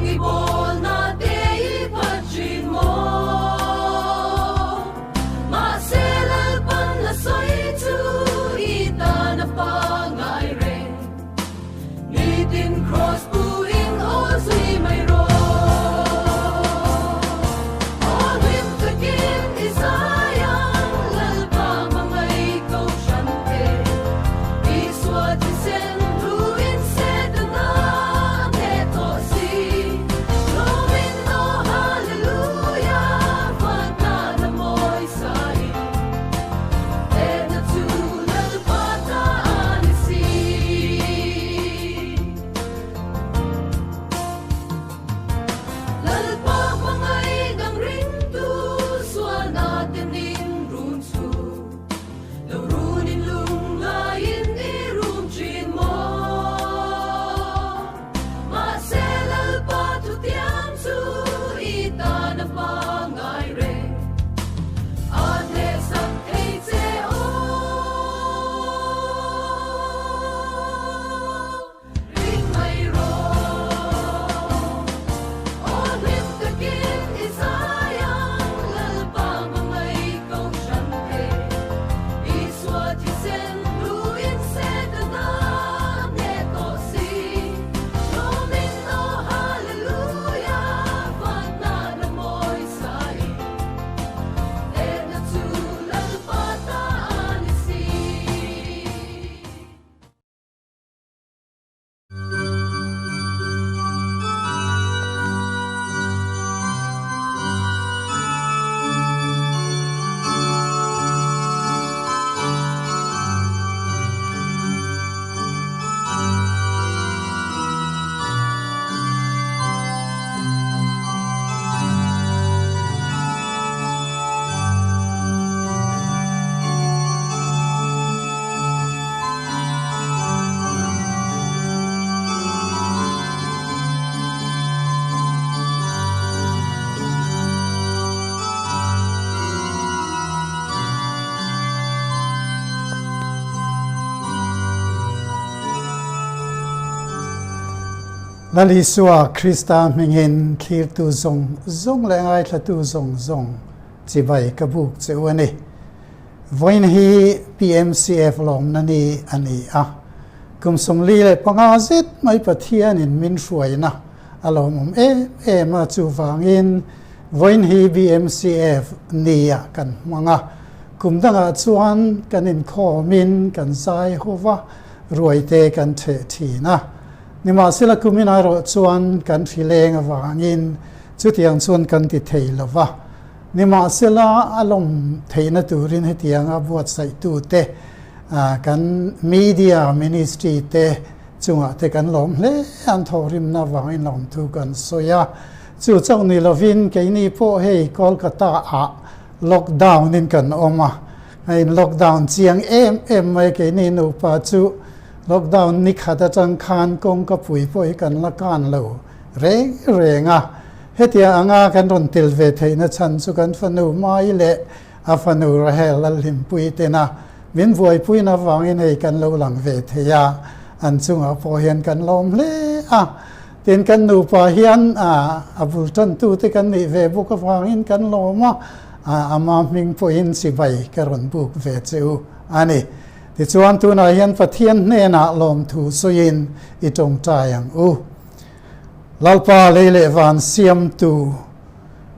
i bawlna te i phat thin maw? Mahse Lalpan la sawi chu i tan a pangai reng. Nitin Kraws pu in aw zui mai rawh. Aw hlim takin i zai ang Lalpa hmangaih kohhran te. Isua thisen hluin Setana a hneh tawh si. Lawmin aw Hallelujah Fatna la mawi sa in. Hnehna chu Lalpa ta a ni si. Lalpa hmangaih dang ringtu sualna te ning run chu. Lo runin lunglaiin i rum thin maw? Mahse Lalpa thutiam chu i tan a pangai reng. A hnehsak thei che aw. Ring mai rawh. Aw hlim takin i zai ang Lalpa hmangaih kohhran te. Isua thisen hluin Setana a hneh tawh si. Lawmin aw Hallelujah Fatna la mawi sa in. Hnehna chu Lalpa ta a ni si. Lal Isua Krista hmingin thlirtu zawng zawng leh ngaithlatu zawng zawng chibai ka buk che u a ni. Vawiin hi PMCF lawmna ni a ni a, kum 45 zet mai Pathianin min hruaina a lawmawm em em a, chuvangin vawiin hi BMCF nia kan hmang a, kum dangah chuan kan inkhawmin kan zai ho va, ruaite kan theh thin a. Nimahsela kumin erawh chuan kan hrileng avangin chutiang chuan kan ti thei lo va. Nimahsela, a lawm theihna turin hetianga buatsaihtute kan media ministry te chungah te kan lawm hle a, an thawhrimna avangin lawmthu kan sawi a. Chu chauh ni lovin keini pawh hei Kolkata ah lockdown in kan awm a, a in lockdown chiang em em mai keini nupa chu lockdown ni khat atang khan kawngka pui pawh hi kan la kan lo reng reng a. Hetia anga kan rawn tel ve theihna chhan chu kan fanu Mai leh a fanu Rahel Lalhlimpui tena min buaipuina avangin hei kan lo lang ve thei a, an chungah pawh hian kan lawm hle a. Tin, kan nupa hian a bul tantute kan nih ve bawk avangin kan lawm a, ama hming pawhin chibai ka rawn buk ve che u a ni. Tichuan, tunah hian Pathian hnenah lawmthu sawiin i tawngtai ang u. Lalpa lei leh van siamtu,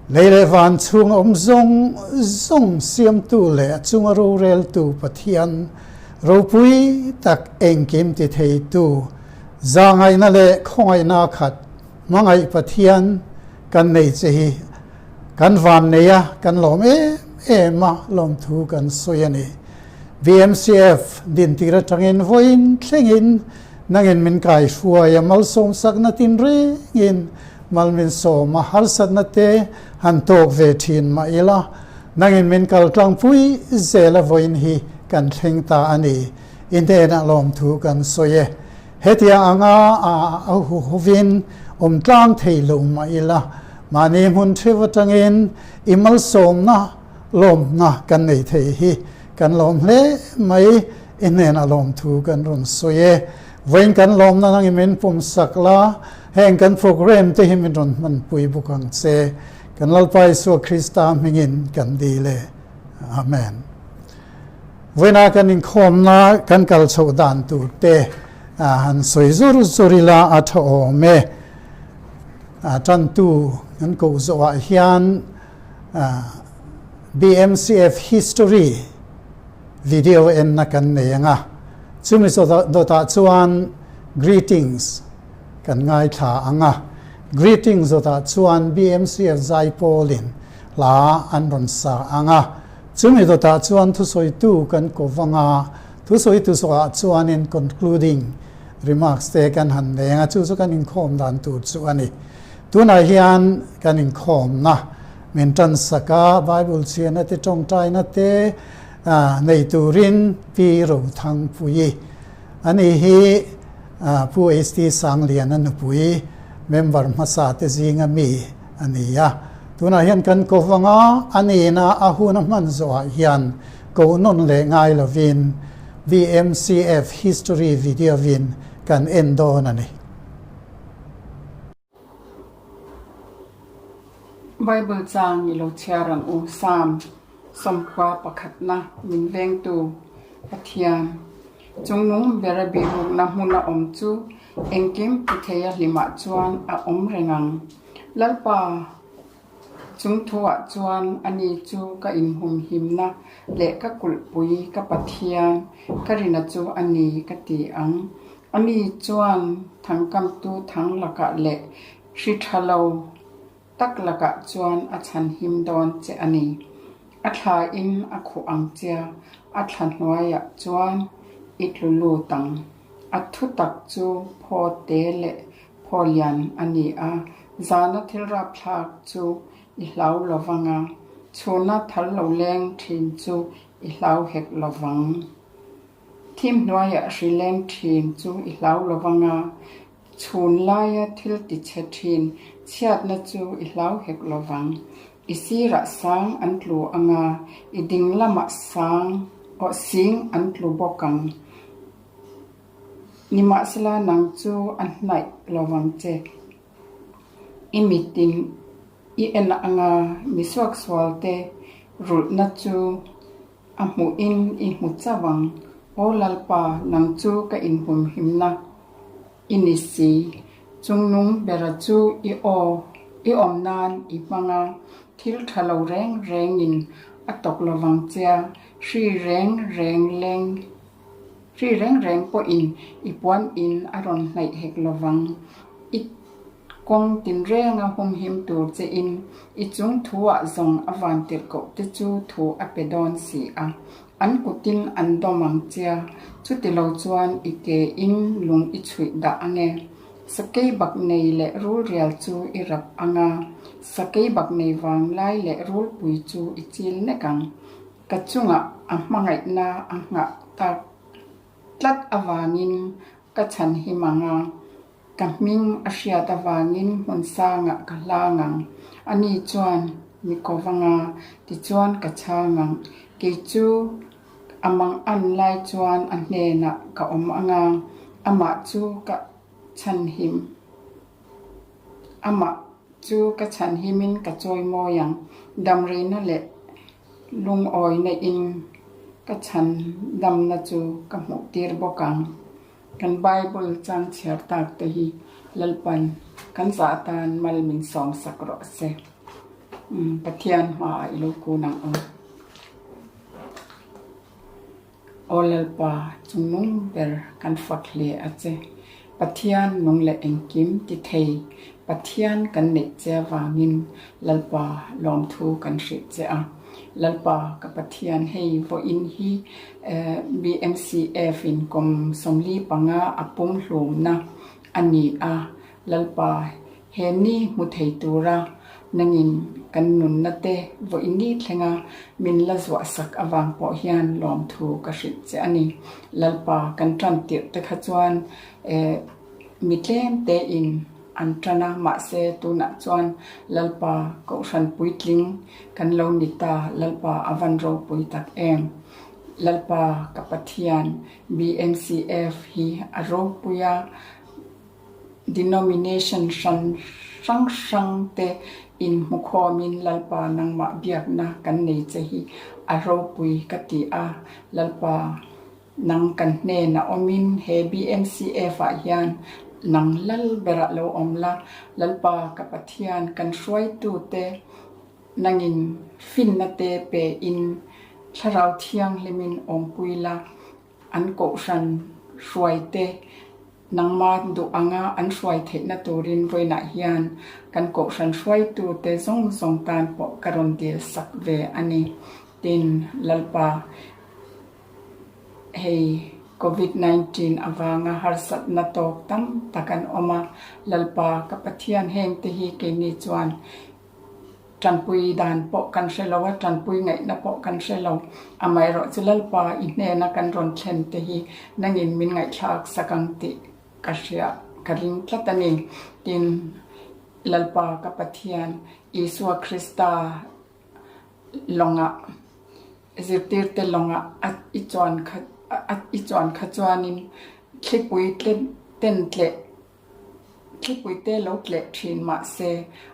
lei leh van chhung awm zawng zawng siamtu leh a chunga roreltu Pathian ropui tak engkim ti theitu, zahngaihna leh khawngaihna khat hmangaih Pathian kan nei che hi kan van nei a, kan lawm em em a, lawmthu kan sawi a ni. BMCF dintir atangin vawiin thlengin Nangin min kai hruai a, malsawmsakna tinrengin mal min sawm a, harsatna te han tawk ve thin mah ila, nangin min kal tlangpui zel a vawiin hi kan thleng ta a ni. I hnenah lawmthu kan sawi e. Hetia anga a huhovin awm tlang thei lo mah ila, mahni hmun theuh atangin i malsawmna lawmna kan nei thei hi kan lawm hle mai. I hnenah lawmthu kan rawn sawi e. Vawiin kan lawmna nangin min pum sak la, heng kan program te hi min rawn hmanpui bawk ang che. Kan Lalpa Isua Krista hmingin kan dil e. Amen. Vawiina kan inkhawmna kan kal chhoh dan tur te han sawi zur zur ila a tha awm e. Tantu kan koh zawhah hian BMCF history video enna kan nei ang a, chumi dawtah chuan greetings kan ngaithla ang a, greetings dawtah chuan BMCF Zaipawlin hla an rawn sa ang a, chumi dawtah chuan thusawitu kan ko vang a, thusawitu zawhah chuanin concluding remarks te kan han nei ang a, chu chu kan inkhawm dan tur chu a ni. Tunah hian kan inkhawmna min tan sak a, Bible chhiarna te tawngtaina te nei turin Pi Rothangpuii a ni hi Pu HT Sangliana nupui member hmasa te zinga mi a ni a. Tunah hian kan ko vang a, a nihna a hun a hman zawhah hian ko nawn leh ngai lovin BMCF History video in kan en dawn a ni. Bible chang i lo chhiar ang u, Psalm sawmkhua pakhatna min vengtu Pathian chungnung bera bihrukna hmuna awm chu engkim ti theia hlimah chuan a awm reng ang. Lalpa chung thuah chuan ani chu ka inhumhimna leh ka kulhpui ka Pathian ka rina chu a ni ka ti ang. Ani chuan thangkamtu thang lakah leh hri tha lo tak lakah chuan a chhanhim dawn che a ni. A thlain a khuh ang chia, a thla hnuaiah chuan i tlu lut ang. A thu tak chu phaw te leh phaw lian a ni a, zana thil rapthlak chu i hlau lo vang a, chhuna thal lo leng thin chu i hlau hek lo vang. Thim hnuaiah hri leng thin chu i hlau lo vang a, chhun laia thil ti chhe thin chhiatna chu i hlau hek lo vang. I sirah sang an tlu ang a, i ding lamah sang aw sing an tlu bawk ang. Nimahsela nang chu a hnaih lo vang che. I mitin i en ang a, mi suaksualte rulhna chu A hmuhin i hmu chauh ang. Aw Lalpa, nang chu ka inhumhimna i ni si. Chungnung bera chu i aw i awm nan i hmang a, thil tha lo reng rengin a tawk lovang che. Hri reng reng leng hri reng reng pawhin i puan in a rawn hnaih hek lovang. I Kawng tinrenga humhim tur che in i chung thuah zawng a van tirhkoh te chu thu a pe dawn si a, an kutin an dawm ang chia, chuti lo chuan i ke in lung i chhuih dah ang e. Sakei bak nei leh rul rial chu i rap ang a, sakei bak nei vang lai leh rulpui chu i chil nek ang. Ka chungah a hmangaihna a nghah tak tlat avangin ka chhanhim ang a. Ka hming a hriat avangin hmun sangah ka hlang ang. Ani chuan mi ko vang a, tichuan ka chhang ang. Kei chu a mang an lai chuan a hnenah ka awm ang a, amah chu ka chhanhim amah chu ka chhanhimin ka chawimawi ang. Damreina leh lungawina in ka chhandamna chu ka hmuhtir bawk ang. Kan Bible chang chhiar tak te hi Lalpan kan zah atan mal min sawm sak rawh se. Pathian hmaah i lo kun ang u. Aw Lalpa, chungnung ber kan fak hle a che. Pathian nung leh engkim ti thei Pathian kan neih che avangin Lalpa lawmthu kan hrilh che a. Lalpa ka Pathian hei vawiin hi BMCF in kum 45 a pum hlumna a ni a, Lalpa he ni hmu thei tura nangin kan nunna te vawiin ni thlenga min la zuah sak avang pawh hian lawmthu ka hrilh che a ni. Lalpa kan tan tirh te kha chuan mi tlem tein an tan a, mahse tunah chuan Lalpa Kohhran puitling kan lo ni ta, Lalpa a van ropui tak em? Lalpa ka Pathian BMCF hi a ropui a, denomination hran hrang hrang te inhmukhawmin Lalpa nangmah biakna kan nei che hi a ropui ka ti a, Lalpa nang kan hnenah awmin he BMCF ah hian nang lal berah lo awm la, Lalpa ka Pathian kan hruaitute Nangin finna te pe in Thlarau Thianghlimin awmpui la, an kohhran hruai te nangma duh anga an hruai theihna turin vawiinah hian kan kohhran hruaitu te zawng zawng tan pawh ka rawn dil sak ve a ni. Tin, Lalpa, hei Covid 19 avanga harsatna tawk tam tak an awm a, Lalpa ka Pathian hengte hi keini chuan Tanpui dan pawh kan hre lo a, tanpui ngaihna pawh kan hre lo. Amaherawhchu Lalpa i hnena kan rawn thlen te hi nangin min ngaihthlak sak ang tih ka hria, ka ring tlat a ni. Tin, Lalpa ka Pathian Isua Krista lawngah, zirtirte lawngah a i chuan kha a i chuan kha chuanin thlipui tle ten tleh Thlipuite lo tleh thin mah se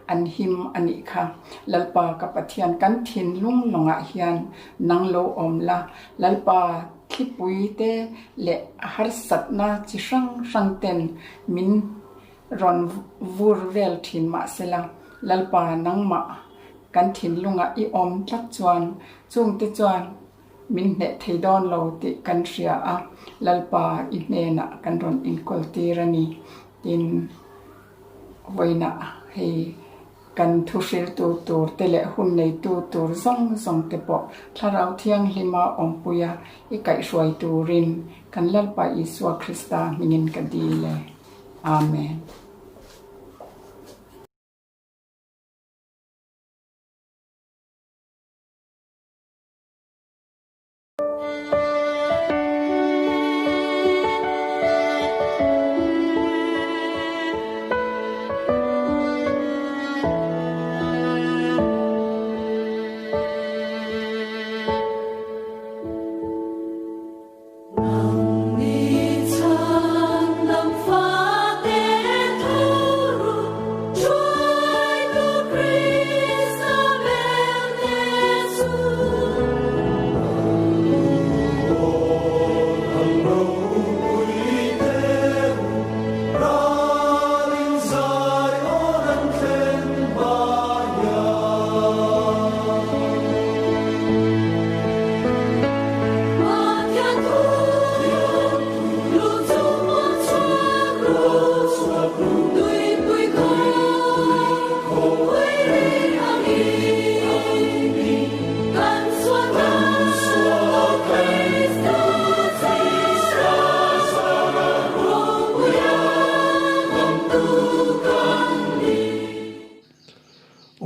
an him a nih kha. Lalpa ka Pathian kan thinlung lawngah hian nang lo awm la, Lalpa thlipuite leh harsatna chi hrang hrang ten min rawn vur vel thin mah se la, Lalpa nangmah kan thinlungah i awm tlat chuan chungte chuan Min hneh thei dawn lo tih kan hria a, Lalpa i hnenah kan rawn inkawl tir a ni. Tin, vawiinah hei kan thuhriltu tur te leh hun neitu tur zawng zawng te pawh Thlarau Thianghlima awmpuia i kaihhruai turin kan Lalpa Isua Krista hmingin ka dil e. Amen.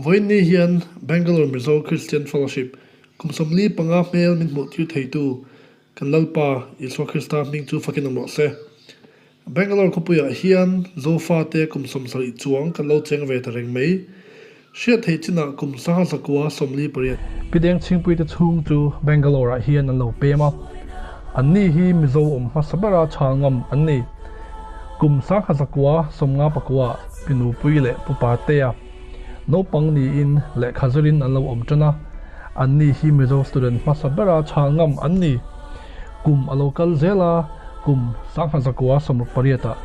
Vawiinni hian Bangalore Mizo Christian Fellowship kum 45 hmel min hmuhtir theitu kan Lalpa Isua Krista hming chu fakin awm rawh se. Bangalore khawpuiah hian Zofate kum 70 chuang kan lo cheng ve ta reng mai. Hriat theih chinah kum 1948. Pideng Chhingpuite chhung chu Bangalore-ah hian an lo pem a, anni hi Mizo awm hmasa bera chhal ngam an ni. Kum 1959 Pi Nupui leh Pu Patea naupang niin lehkha zirin an lo awm tan a, anni hi Mizo student hmasa bera chhal ngam an ni. Kum a lo kal zel a, kum 1968-ah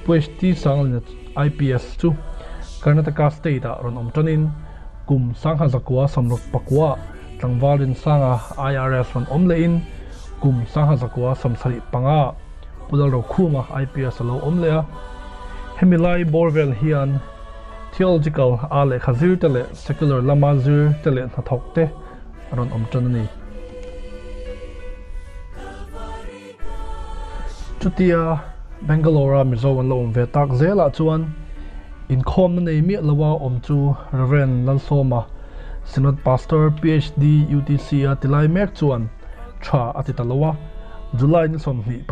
Pueshti Sanglina IPS chu Karnataka state-ah rawn awm tanin kum 1969 tlangval Rinsanga IRS rawn awm lehin kum 1975 Pu Lalrokhuma IPS a lo awm leh a. Hemi lai bawr vel hian theological a lehkha zir te leh secular lama zir te leh hnathawk te a rawn awm tan a ni. Chutia Bangalore-a Mizo an lo awm ve tak zelah chuan inkhawmna nei miah loa awm chu Rev. Lalsawma, Synod Pastor, PhD, UTC-a tilai mek chuan tha a ti ta lo a. July ni 27,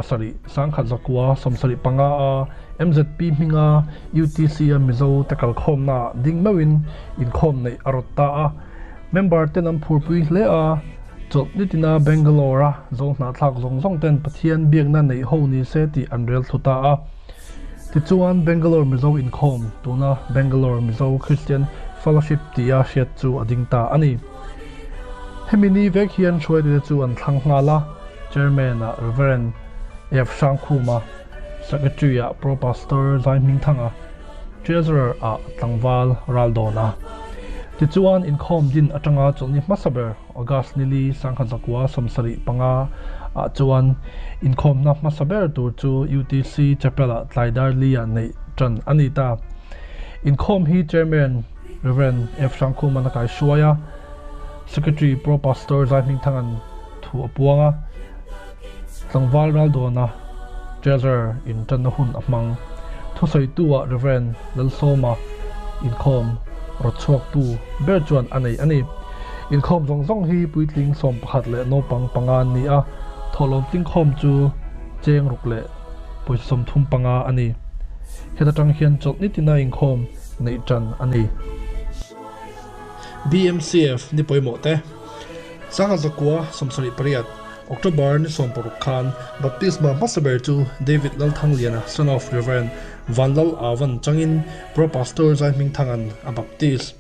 1975-a MZP hminga UTC-a Mizo te kalkhawmnaah ding meuhin inkhawm neih a rawt ta a. Member ten an phurpui hle a, Chawlh nitina Bangalore-a zo hnahthlak zawng zawng ten Pathian biakna neih ho ni se tih an rel thlu ta a. Tichuan, Bangalore Mizo Inkhawm, tuna Bangalore Mizo Christian Fellowship tia hriat chu a ding ta a ni. Hemi ni vek hian hruaitute chu an thlang nghal a, Chairman-ah Rev. F. Hrangkhuma, Secretary-ah Pro Pastor Zaihmingthanga, Treasurer-ah Tlangval Raldawna. Tichuan, inkhawm din atanga chawlhni hmasa ber August nili sangkhat zakua 75 ah chuan inkhawmna hmasa ber tur chu UTC Chapel-ah tlai dar li ah neih tan a ni ta. Inkhawm hi Chairman Rev. F. Hrangkhuman a kaihruai a, Secretary Pro Pastor Zaihmingthanga'n thu a puang a, Tlangval Raldawna Treasurer in tanna hun a hmang. Thusawitu-ah Rev. Lalsawma inkhawm rawtchhuaktu ber chuan a nei a ni. Inkhawm zawng zawng hi puitling 11 leh naupang panga an ni a, thawhlawm tlingkhawm chu cheng ruk leh pawisa 35 a ni. Heta tang hian chawlh nitina inkhawm neih tan a ni. BMCF ni pawimawh te, Sangha zakua 78, October ni 16 khan Baptisma hmasa ber chu David Lalthangliana, son of Rev. Vanlal Avan changin Pro Pastor Zaihmingthanga'n a baptis.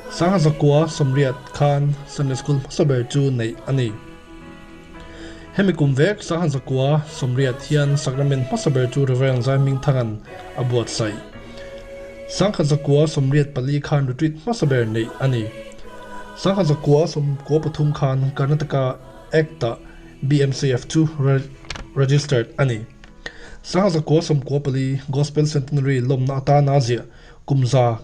Sangha zakua 80 khan Sunday School hmasa ber chu neih a ni. Hemi kum vek Sangha zakua 80 hian Sacrament hmasa ber chu Rev. Zaihmingthanga'n a buatsaih. Sangha zakua 84 khan retreat hmasa ber neih a ni. Sangha zakua 93 khan Karnataka Act-ah BMCF chu registered a ni. Sangha zakua 94 Gospel Centenary lawmna atana ziah kum za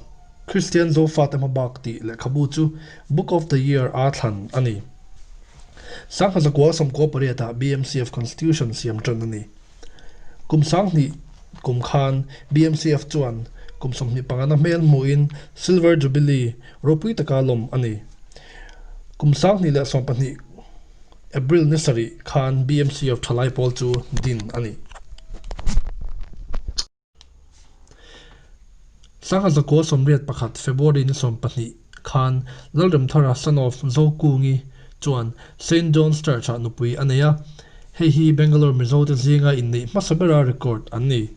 Kristian Zofate hmabak tih lehkhabu chu Book of the Year a thlan a ni. Sangha zakua 98-ah BMCF Constitution siam tan a ni. Kum 2000 kum khan BMCF chuan kum 25 na hmel hmuhin Silver Jubilee ropui taka lawm a ni. Kum 2012 April ni sarih khan BMCF thalai pawl chu din a ni. 1981 February ni 12 khan Lalremthara son of Zokungi chuan Saint John's Church-ah nupui a nei a, hei hi Bangalore Mizote zinga inneih hmasa bera record an ni.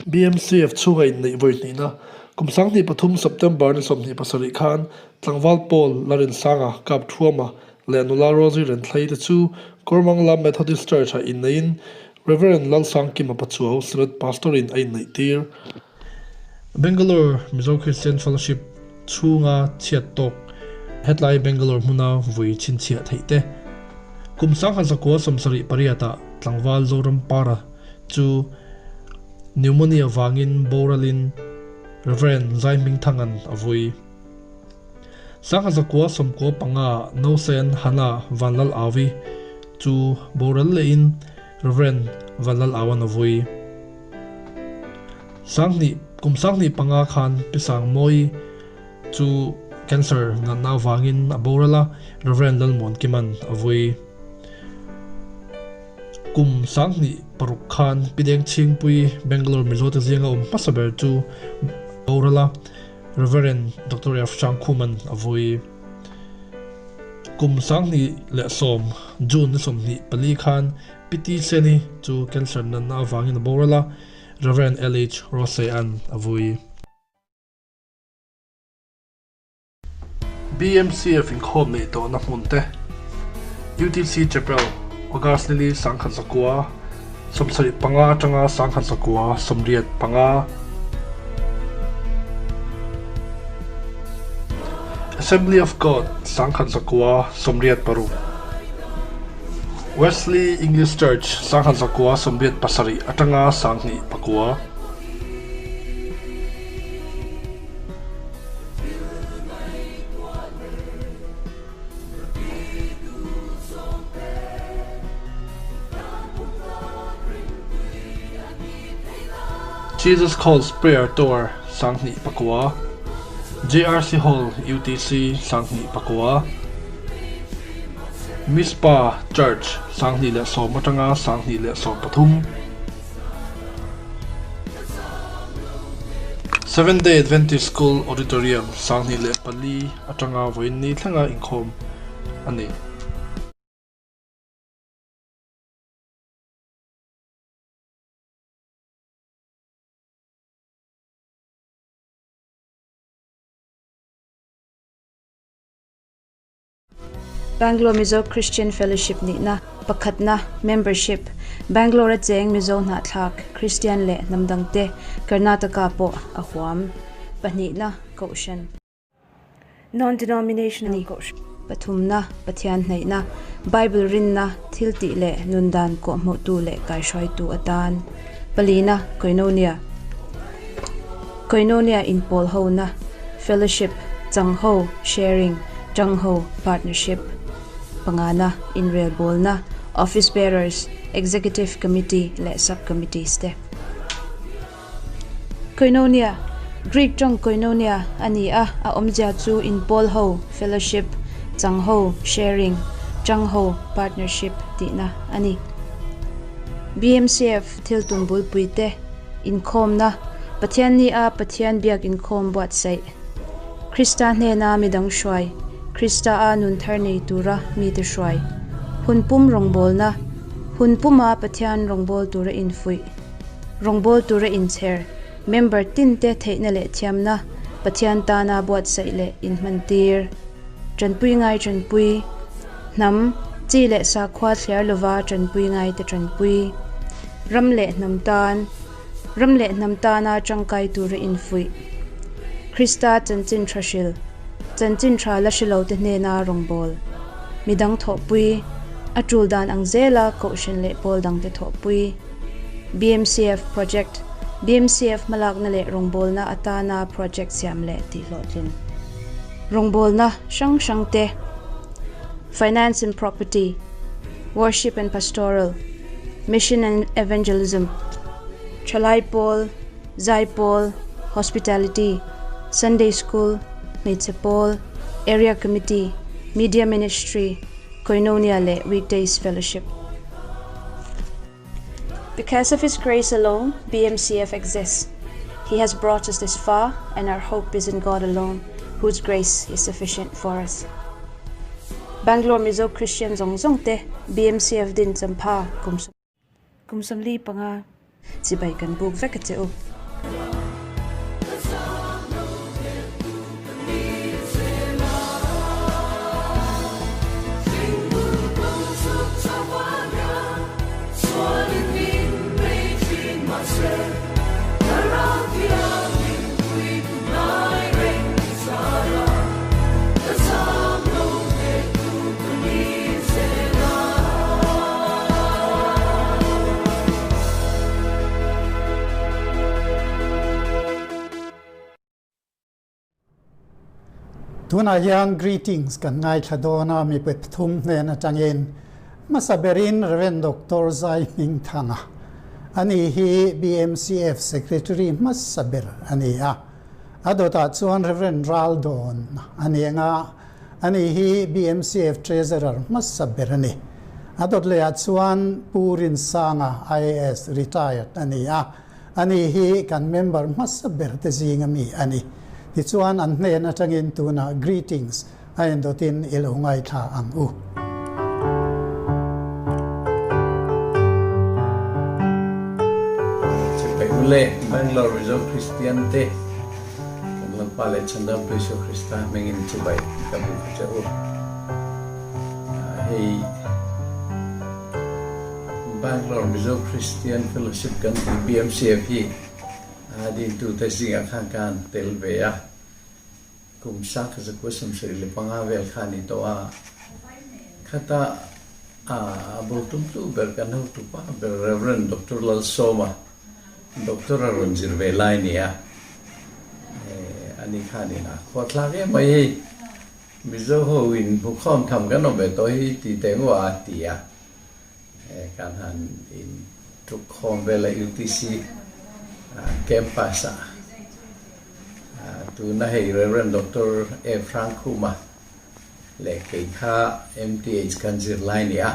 BMCF chhunga inneih vawi hnihna kum 2003 September ni 27 khan tlangval Paul Larinsanga kap thuama leh nula Rosie Renthlei te chu Kawrmangla Methodist Church-ah inneiin Rev. Lalsangkima Pachuau Synod Pastor-in a inneih tir. Bangalore Mizo Christian Fellowship chhunga chhiat tawk hetlai Bangalore hmuna vui chhinchhiah theih te. Kum 1978-ah tlangval Zoram Para chu pneumonia vangin boralin Rev. Zaihmingthanga'n a vui. 1995 Nausen Hannah Vanlal Awi chu boral lehin Rev. Vanlal Awan a vui. 2000 kum 2005 khan Pi Sangmawi chu cancer natna avangin a boral a, Rev. Lalmuankima'n a vui. Kum 2006 khan Pi Dengchhingpui Bangalore Mizote zinga awm hmasa ber chu boral a, Rev. Doctor F. Hrangkhuma'n a vui. Kum 2010 June ni 24 khan Pi T. Seni chu cancer natna avangin a boral a, Rev. L. H. Rosai'an a vui. BMCF inkhawm neih tawhna hmun te, UTC Chapel, August nili 1975 atanga 1985. Assembly of God, 1986. Wesley English Church, 1987 atanga 2009. Jesus Calls Prayer Tour 2009, JRC Hall UTC 2009, Mizpah Church 2010 atanga 2013. Seventh Day Adventist School Auditorium 2004 atanga vawiin ni thlenga inkhawm. a ni. Bangalore Mizo Christian Fellowship nihna pakhatna membership Bangalore a cheng Mizo hnahthlak Kristian leh hnam dangte Karnataka pawh a huam pahnihna Kohhran Non-denominational Kohhran pathumna Pathian hnaihna Bible rinna thiltih leh nundan kawhhmuhtu leh kaihruaitu atan palina Koinonia Koinonia inpawl hona, fellowship, changho, sharing, tangho, partnership, pangana, inrelbawlna, office bearers, executive committee leh sub-committees te. Koinonia, Greek tawng koinonia a ni a, a awmzia chu inpawl ho, fellowship, changho, sharing, tangho, partnership, tihna a ni. BMCF thil tum bulpui te, Inkhawmna, Pathian ni a Pathian biak inkhawm buatsaih. Krista hnena midang hruai, Krista a nun thar nei tura mite hruai. Hun pum rawngbawlna, Hun puma Pathian rawngbâwl tura infuih, rawngbâwl tura inchher, member tinte theihna leh thiamna Pathian tana buatsaih leh inhmantir. Ṭanpui ngai ṭanpui, Hnam, chi leh sakhua thliar lova ṭanpui ngaite ṭanpui. Ram leh hnam tan, Ram leh hnam tana tangkai tura infuih. Krista chanchin tha hril, Chanchin tha la hre lote hnena rawngbâwl. Midang thawhpui, A tul dan ang zela kohhran leh pawl dangte thawhpui. BMCF Project, BMCF hmalakna leh rawngbawlna atana project siam leh tihhlawhtlin. Rawngbawlna hrang hrangte, Finance and Property, Worship and Pastoral, Mission and Evangelism, Thalai Pawl, Zai Pawl, Hospitality, Sunday School, Hmeichhe Pawl, Area Committee, Media Ministry, Koinonia leh Weekdays Fellowship. Because of His grace alone, BMCF exists. He has brought us this far, and our hope is in God alone, whose grace is sufficient for us. Bangalore Mizo Christian zawng zawng te BMCF din champha kum kum 45 chibai kan buk vek a che u. Tunah hian greetings kan ngaithla dawn a, mi pathum hnen atangin hmasa berin Rev. Doctor Zai Hmingthanga a ni hi BMCF Secretary hmasa ber a ni a. A dawtah chuan Rev. Raldawn a ni ang a, a ni hi BMCF Treasurer hmasa ber a ni. A dawt lehah chuan Pu Rinsanga, IAS, retired a ni a. Ani hi kan member hmasa ber te zinga mi a ni. Tichuan an hnen atangin tunah greetings a indawtin i lo ngaithla ang u. Chipai ule, Bangalore Mizo Kristian te kan Lalpa leh Chhandamtu Isua Krista hmingin chibai ka bu che u. Hei. Bangalore Mizo Christian Fellowship kan tih BMCF hi a dintute zingah khan ka han tel ve a, kum sak zakua 75 vel kha a ni tawh a, khata a bul tumtu ber kan hotupa ber Rev. Doctor Lalsawma, Doctor a rawn zir ve lai a ni a, ani khanin a khuathlak em mai hei. Mizo ho in hmukhawm tham kan awm ve tawh hi ti teh ngawh a ti a, kan han in tuk khawm vel a UTC campus ah tuna hei Rev. Doctor A Hrangkhuma leh kei kha MTH kan zir lai ni a,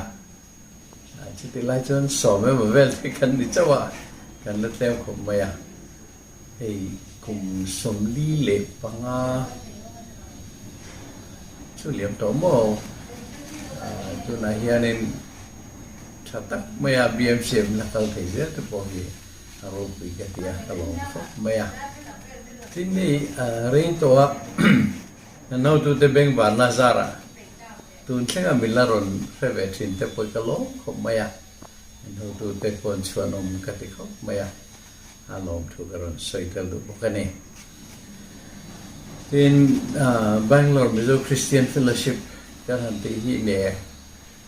chuti lai chuan sawm emaw vel te kan ni chauh a, kan la tlem khawp mai a. Hei kum 45 chu liam tawh maw? Tunah hianin tha tak maia BMCM la kal thei zel te pawh hi a ropui ka ti a, ka lawm khawp mai a. Tin hei rei tawha kan hotute bengvarna zarah tun thlenga min la rawn hre ve thin te pawh hi ka lawm khawp mai a, kan hotute kawn chhuanawm ka ti khawp mai a. A lawm thu ka rawn sawi tel duh bawk a ni. Tin, Bangalore Mizo Christian Fellowship kan han tih hi nge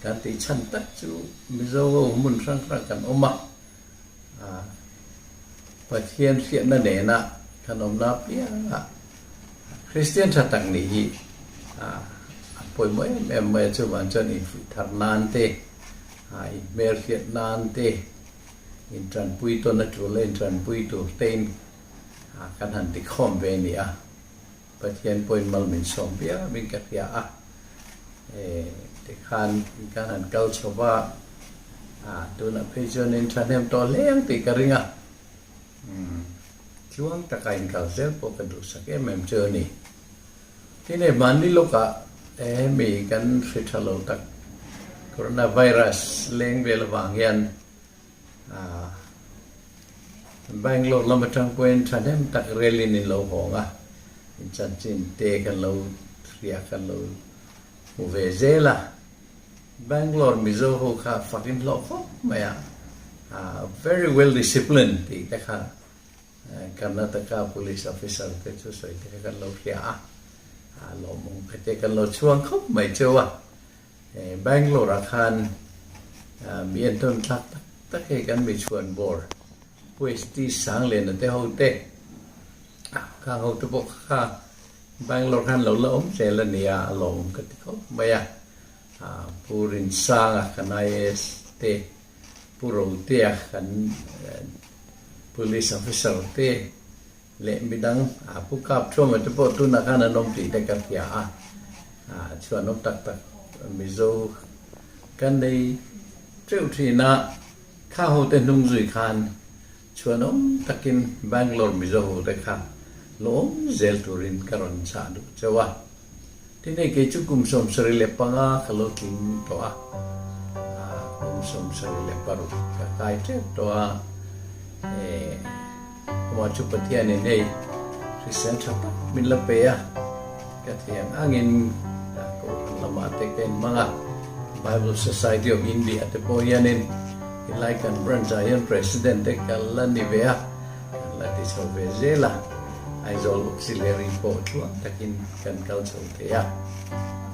kan tih chhan tak chu Mizo ho hmun hrang hrang kan awm a, Pathian hriatna nena kan awmna apiangah Christian tha tak nih hi a pawimawh em em mai a, chuvang chuan infuih thar nan te, inhmelhriat nan te, Intanpui tawn a tul a, intanpui tur tein kan han ti khawm ve a ni a. Pathian pawhin mal min sawm viau in ka hria a. Tikhan kan han kal chho va, tunah phei chuan in thahnem tawh hle ang tih ka ring a. Tluang taka inkal zel pawh ka duhsak em em chu a ni. Tin hei hmanni lawkah hemi kan hri tha lo tak coronavirus leng vel avang hian Bangalore lam atang pawhin thahnem tak relin in lo hawng a, in chanchin te kan lo hria kan lo hmu ve zel a. Bangalore Mizo ho kha fak in hlawh khawp mai a, very well disciplined tih te kha Karnataka Police Officer te chu sawi te kha kan lo hria a, a lawmawm kha te kan lo chhuang khawp mai cheu a. Bangalore ah khan mi entawn thlak tak tak hei kan mi chhuan bawr Pu ST Sangliana te ho te khang ho te pawh kha Bangalore khan lo la awm zel a nia a lawmawm ka ti khawp mai a. Pu Rinsanga kan IAS te Pu Rotea kan Police officer te leh midang Pu Kap Thuama te pawh tunah khan an awm tih te ka hria a, chhuan awm tak tak Mizo kan nei teuh thin a, kha ho te hnung zui khan chhuan awm takin Bangalore Mizo ho te kha lawm zel turin ka rawn chah duh chauh a. Tin hei kei chu kum 75 ka lo tling tawh a, kum 76 ka kai tep tawh a, amah chu Pathianin hei hrisel tha tak min la pe a, ka thiam angin Kohhran lamah te ka inhmang a, Bible Society of India te pawh hianin helai kan branch ah hian President te ka la ni ve a. Kan la ti chho ve zel a, Aizawl Auxiliary pawh tluang takin kan kal chho thei a.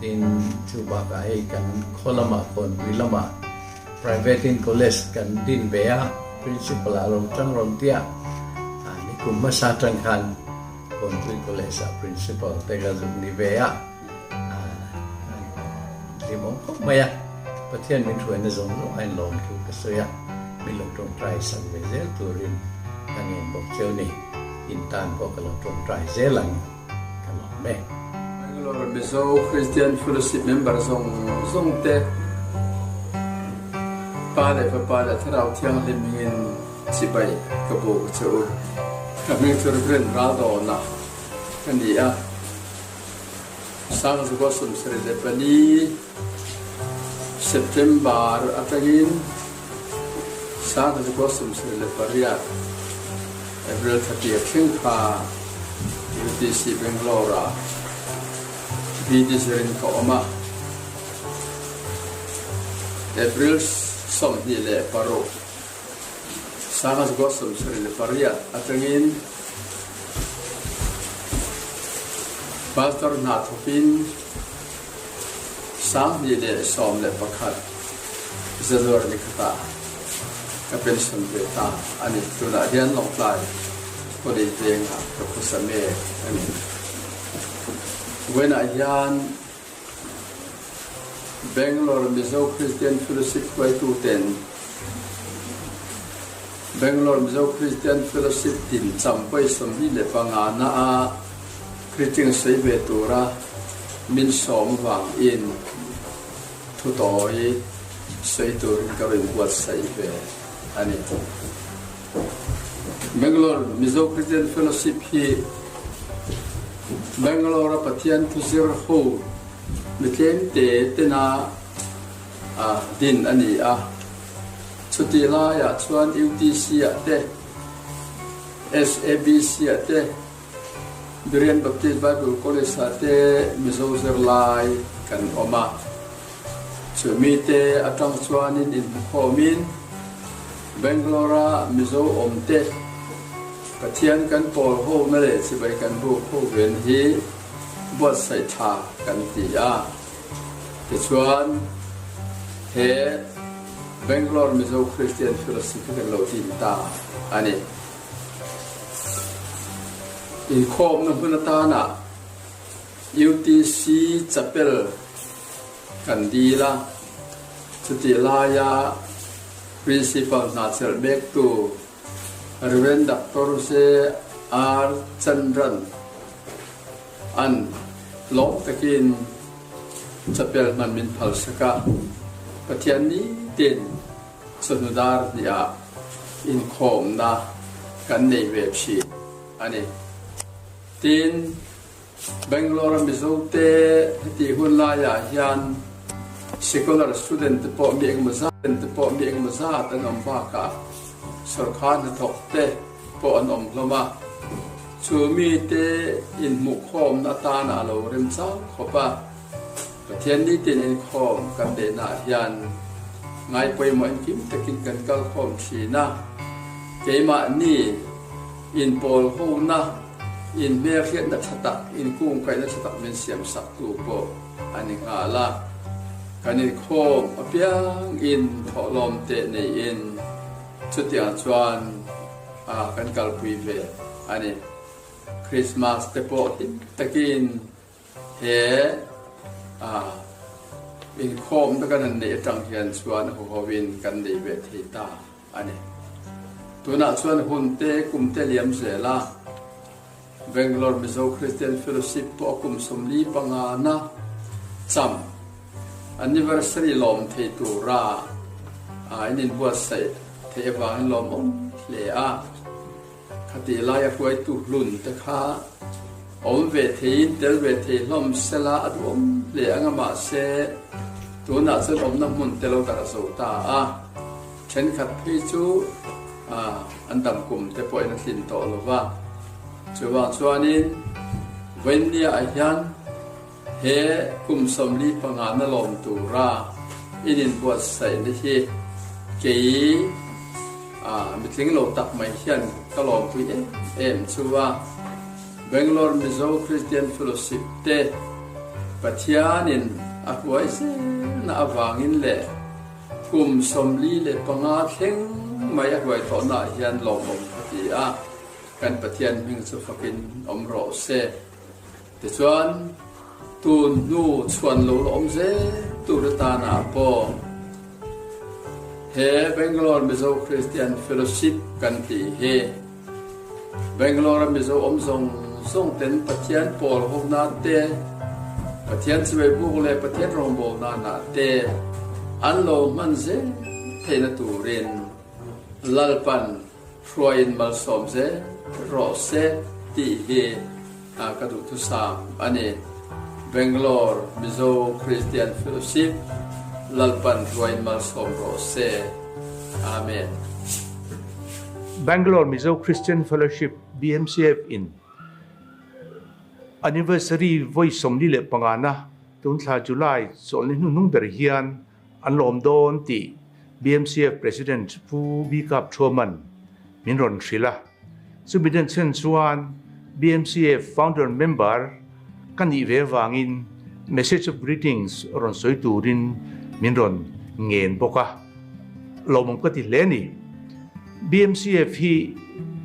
Tin, chu bakah hei kan khaw lamah, Kawnpui lamah Private in College kan din ve a, Principal ah lo tang rawn tia, nikum hmasa tang khan Kawnpui College ah Principal te ka zuk ni ve a, hlimawm khawp mai a, Pathian min hruaina zawng zawng a inlawm thu ka sawi a. Min lo tawngtai sak ve zel turin ka ngen bawk cheu ni. In tan pawh ka lo tawngtai zel ang ka lawm e. Bangalore Mizo Christian Fellowship member zawng zawng te Pa leh Fapa leh Thlarau Thianghlim hmingin chibai ka buk che u. Ka hming chu Reverend Raldawna ka ni a. Sangzukua 74 September atangin Sangzukua 78 April thla thleng kha UTC Bangalore-ah BD zirin ka awm a. April 26 28 atangin Pastor hna thawkin 2011 January ni khatah ka pension ve ta a ni. Tunah hian Lawngtlai khualei vengah ka khuasa mek a ni. Vawiinah hian Bangalore Mizo Christian Fellowship hruaituten Bangalore Mizo Christian Fellowship din cham pawi 25 na a greeting sawi ve tura min sawm vangin thu tawi sawi turin ka rawn buatsaih ve a ni. Bangalore Mizo Christian Fellowship hi Bangalore-a Pathian thuzir ho mi tlemte tena din a ni a. Chutih laiah chuan UTC-ah te, SABC-ah te, Berean Baptist Bible College-ah te Mizo zirlai kan awm a. Chumi te atang chuanin inhmukhawmin Bangalore-a Mizo awmte Pathian kan pawl hona leh chibai kan buk ho ven hi buatsaih tha kan ti a. Tichuan, he Bangalore Mizo Christian Fellowship hi kan lo din ta a ni. Inkhawmna hmun atana UTC Chapel kan dil a, chutih laia Principal hna chelh mektu Rev. Doctor JR. Chandran an lawm takin chapel hman min phalsak a, Pathian nitin chawhnu dar hnih ah inkhawmna kan nei ve thin a ni. Tin, Bangalore a Mizo te heti hun laiah hian secular student te pawh mi engemaw zat te pawh mi engemaw zat an awm bakah sorkar hnathawk te pawh an awm hlawm a, chu mite inhmuhkhawmna atana a lo rem chau khawp a, Pathian nitin inkhawm kan neihnaah hian ngai pawimawh engkim takin kan kal khawm thin a, keimahni inpawl hona, inhmelhriatna tha tak, inkungkaihna tha tak min siamsaktu pawh a ni nghal a, kan inkhawm apiangin thawhlawm teh neiin chutiang chuan kan kalpui ve a ni. Krismas te pawh hlim takin he inkhawmna kan han neih atang hian chuan huhoin kan nei ve thei ta a ni. Tunah chuan hun te kum te liam zel a, Bangalore Mizo Christian Fellowship pawh a kum 45 na cham anniversary lawm thei tura in inbuatsaih theih avangin lawmawm hle a. Khatih laia hruaitu hlun te kha awm ve theiin tel ve thei hlawm sela a duhawm hle ang a, mahse tunah chuan awmna hmun te lo darh zo ta a, thenkhat phei chu an dam kum te pawhin a tlin tawh lo va. Chuvang chuanin Vawinia ah hian He kum 45 na lawm tura in inbuatsaihna hi kei mitling lo tak mai hian ka lawmpui em em chu a. Bangalore Mizo Christian Fellowship te Pathianin a hruai zelna avangin leh kum 45 thleng mai a hruai tawhnaah hian lawmawm ka ti a, kan Pathian hming chu fakin awm rawh se. Tichuan, tun hnu chhuan lo la awm zel tur atana pawh he Bangalore Mizo Christian Fellowship kan tih hi Bangalore-a Mizo awm zawng zawng ten Pathian pawl hona te, Pathian chibai buk leh Pathian rawngbawlna nah te an lo hman zel theihna turin Lalpan Hruaiin malsawm zel rawh se tih hi ka duhthusam a ni. Bangalore Mizo Christian Fellowship Lalpan hruaiin malsawm rawh se. Amen. Bangalore Mizo Christian Fellowship, BMCF, in Anniversary vawi 45 na tun thla July chawlhni hnuhnung ber hian An lawm dawn tih BMCF President Pu Bikap Thuaman min rawn hrilh a. Chumi den chhen chuan BMCF founder member ka nih ve avangin message of greetings rawn sawi turin min rawn ngen bawk a. Lawmawm ka ti hle a ni. BMCF hi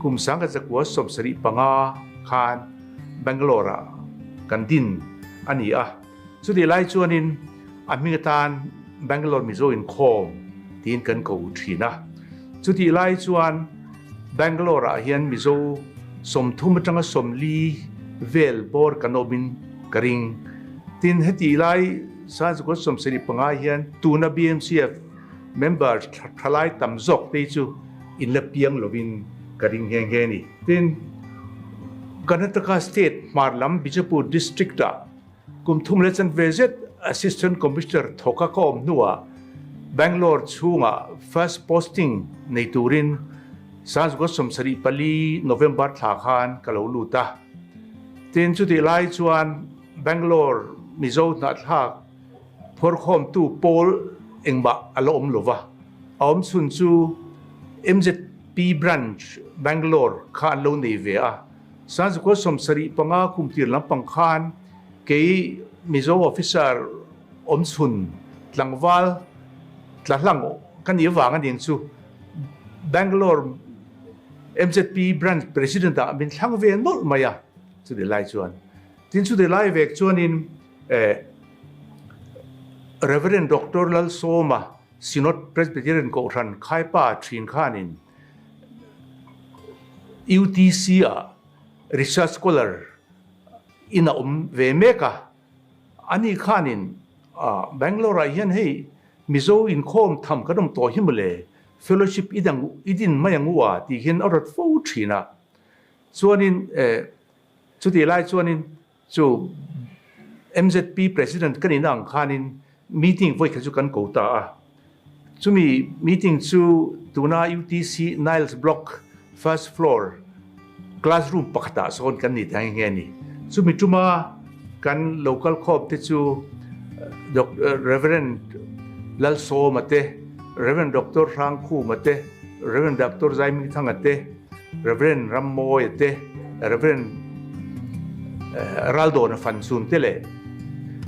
kum 1975 khan Bangalore-ah kan din a ni a. Chutih lai chuanin a hming atan Bangalore Mizo Inkhawm tiin kan ko thin a. Chutih lai chuan Bangalore ah hian Mizo 30 atanga 40 vel bawr kan awmin ka ring. Tin, hetih lai 1975 hian tuna BMCF member thalai tam zawk te chu in la piang lovin ka ring nghe nghe a ni. Tin, Karnataka state hmar lam Bijapur district ah Kum thum leh chanve zet Assistant Commissioner thawka ka awm hnuah Bangalore chhungah first posting nei turin Sazgawt 74 November thla khan ka lo lut a. Tin, chutih lai chuan Bangalore Mizo hnahthlak phawrkhawmtu pawl engmah a la awm lo va, a awm chhun chu MZP Branch Bangalore kha an lo nei ve a. Sazgawt 75 kum tir lampang khan kei Mizo officer awm chhun tlangval tla hlang ka nih avang a ning chu Bangalore MZP Branch President ah min thlang ve nawlh mai a, chuti lai chuan. Tin chuti lai vek chuanin eh Reverend Doctor Lalsawma Synod Presbyterian Kohhran Khaipa thin khanin UTC ah Research Scholar in a awm ve mek a, ani khanin Bangalore ah hian hei Mizo inkhawm tham kan awm tawh hi mawle, fellowship i dang i din mai ang u a tih hian a rawt fo thin a. Chuanin eh chutih lai chuanin chu MZP President ka nihna ang khanin meeting vawi kha chu kan ko ta a. Chumi meeting chu tuna UTC Niles Block first floor classroom pakhatah sawn kan ni ta nghe nghe a ni. Chumi tuma kan local khawp te chu Rev. Lalsawma te, Rev. Doctor Hrangkhuma te, Rev. Doctor Zaimingthanga te, Rev. Rammawia te, Rev. Raldawna Fanchun te leh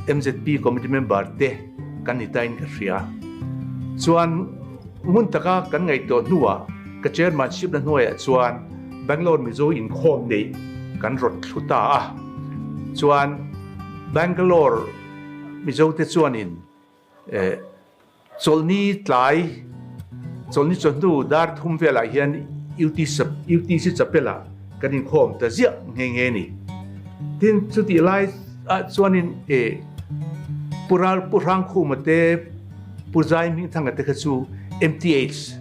MZP committee member te kan ni tain ka hria. Chuan ngun taka kan ngaihtuah hnuah ka chairmanship na hnuaiah chuan Bangalore Mizo inkhawm neih kan rawt thlu ta a. Chuan Bangalore Mizo te chuanin Chawlhni tlai, chawlhni chawhnu dar thum velah hian UTC Chapel-ah kan inkhawm ta ziah nghe nghe a ni. Tin, chutih lai ah chuanin e Pu Ral, Pu Hrangkhuma te, Pu Zai Hmingthanga te kha chu MTH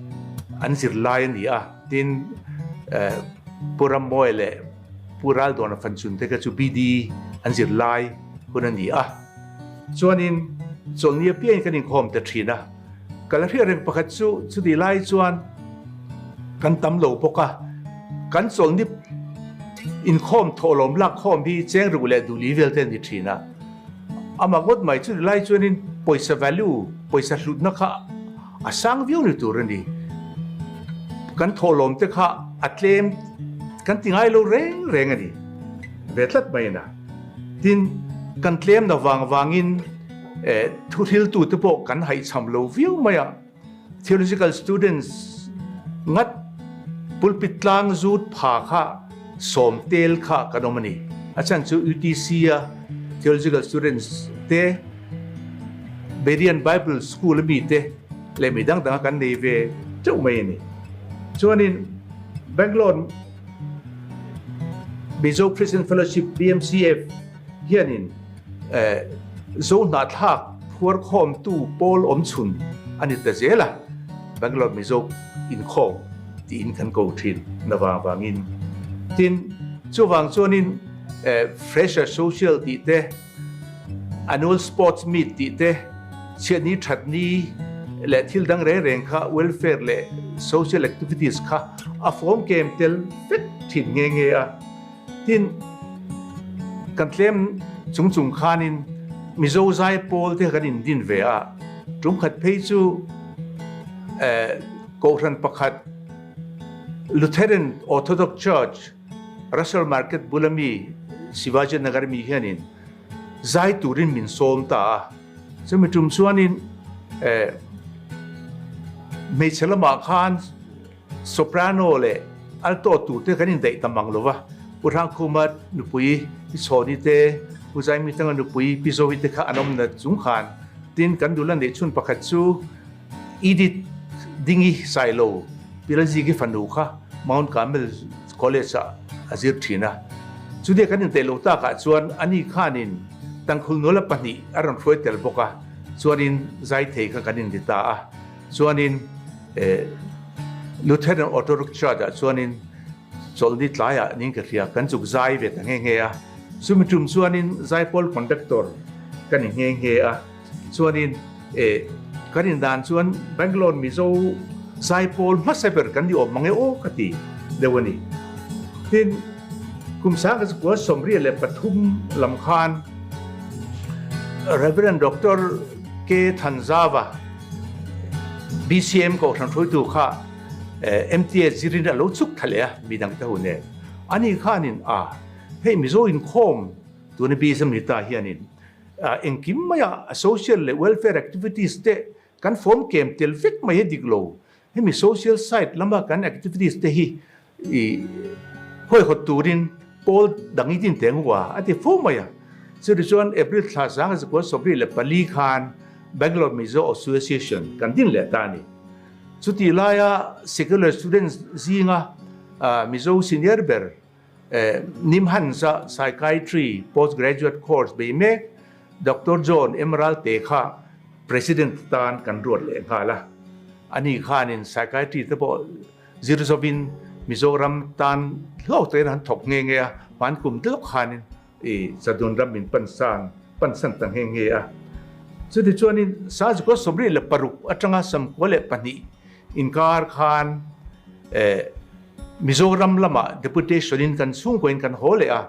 an zir lai a ni a. Tin, Pu Rammawi leh Pu Raldawna Fanchun te kha chu BD an zir lai hun a ni a. Chuanin chawlhni apiangin kan inkhawm ta thin a, ka la hriat reng pakhat chu chutih lai chuan kan tam lo bawk a, kan chawlhni inkhawm thawhlawm lak khawm hi cheng ruk leh duhli vel te a ni thin a, amah ngawt mai chutih lai chuanin pawisa value, pawisa hlutna kha a sang viau ni tur a ni. Kan thawhlawm te kha a tlem kan ti ngai lo reng reng a ni ve tlat mai a na. Tin, kan tlem na vang vangin thuhriltute pawh kan haihchham lo viau mai a. Theological students ngat pulpit tlang zut pha kha sawm tel kha kan awm a ni. A chhan chu UTC-a theological students te, Berean Bible School a mite leh mi dang danga kan nei ve teuh mai a ni. Chuanin Bangalore Mizo Christian Fellowship, BMCF, hianin Zo hnahthlak phuarkhawmtu pawl awmchhun a ni ta zel a, Bangalore Mizo inkhawm tiin kan ko thin na vang vangin. Tin, chuvang chuanin Fresher Social tih te, Annual Sports Meet tih te, chhiatni thatni leh thil dang reng reng kha welfare leh social activities kha a form kem tel vek thin nghe nghe a. Tin, kan tlem chung chung khanin Mizo zai pawl te kan indin ve a, tum khat phei chu Kohhran pakhat Lutheran Orthodox Church, Russell Market bula mi Shivaji Nagar mi hianin zai turin min sawm ta a. Chumi tum chuanin hmeichhe lamah khan soprano leh alto tur te kan indaih ta mang lo va. Pu Hrangkhuma nupui Pi Chhawni te, Pu Zaimithanga nupui Pi Zovi te kha an awm na chung khan tin kan nula neih chhun pakhat chu Edith Dingi Sailo, Pi Lalziki fanu kha Mount Carmel College ah a zir thin a. Chutia kan intaih lo takah chuan ani khanin tangkhul nula pahnih a rawn hruai tel bawk a, chuanin Zaithei kha kan inti ta a. Chuanin Lutheran Orthodox Church ah chuanin chawlhni tlaiah ning ka hria, kan chuk zai ve ta nghe nghe a. Chumi tum chuanin Zaipawl Conductor ka ni nghe nghe a. Chuanin eh. Ka rin dan chuan Bangalore Mizo zaipawl hmasa ber kan ni awm mang e aw ka ti deuh a ni. Tin, kum sangkhat zakua 73 lam khan Rev. Doctor K. Thanzava, BCM Kohhran hruaitu kha MTA zirin a lo chuk thla leh a, midang te ho nen. Ani khanin a, hei Mizo inkhawm tuna BCM ni ta hianin Engkim maia social leh welfare activities te kan form kem tel vek mai a dik lo. Hemi social side lama kan activities te hi i huaihawt turin pawl dang i din teng hua a ti fo mai a. Chutichuan chuan April thla 1974 khan Bangalore Mizo Association kan din leh ta a ni. Chutih laia secular students zinga Mizo senior ber Nimhans-a Psychiatry Postgraduate Course bei mek Doctor John M. Ralte kha President tan kan ruat leh nghal a. Ani khanin Psychiatry te pawh zir zawin Mizoram tan hlawk takin han thawk nghe nghe a, hman kum te lawk khanin i Zadun ram min pansan pansan ta nghe nghe a. Chutichuanin Sazukua 76 atanga 92 inkar khan Mizoram lamah deputation in kan chhungkaw in kan haw leh a,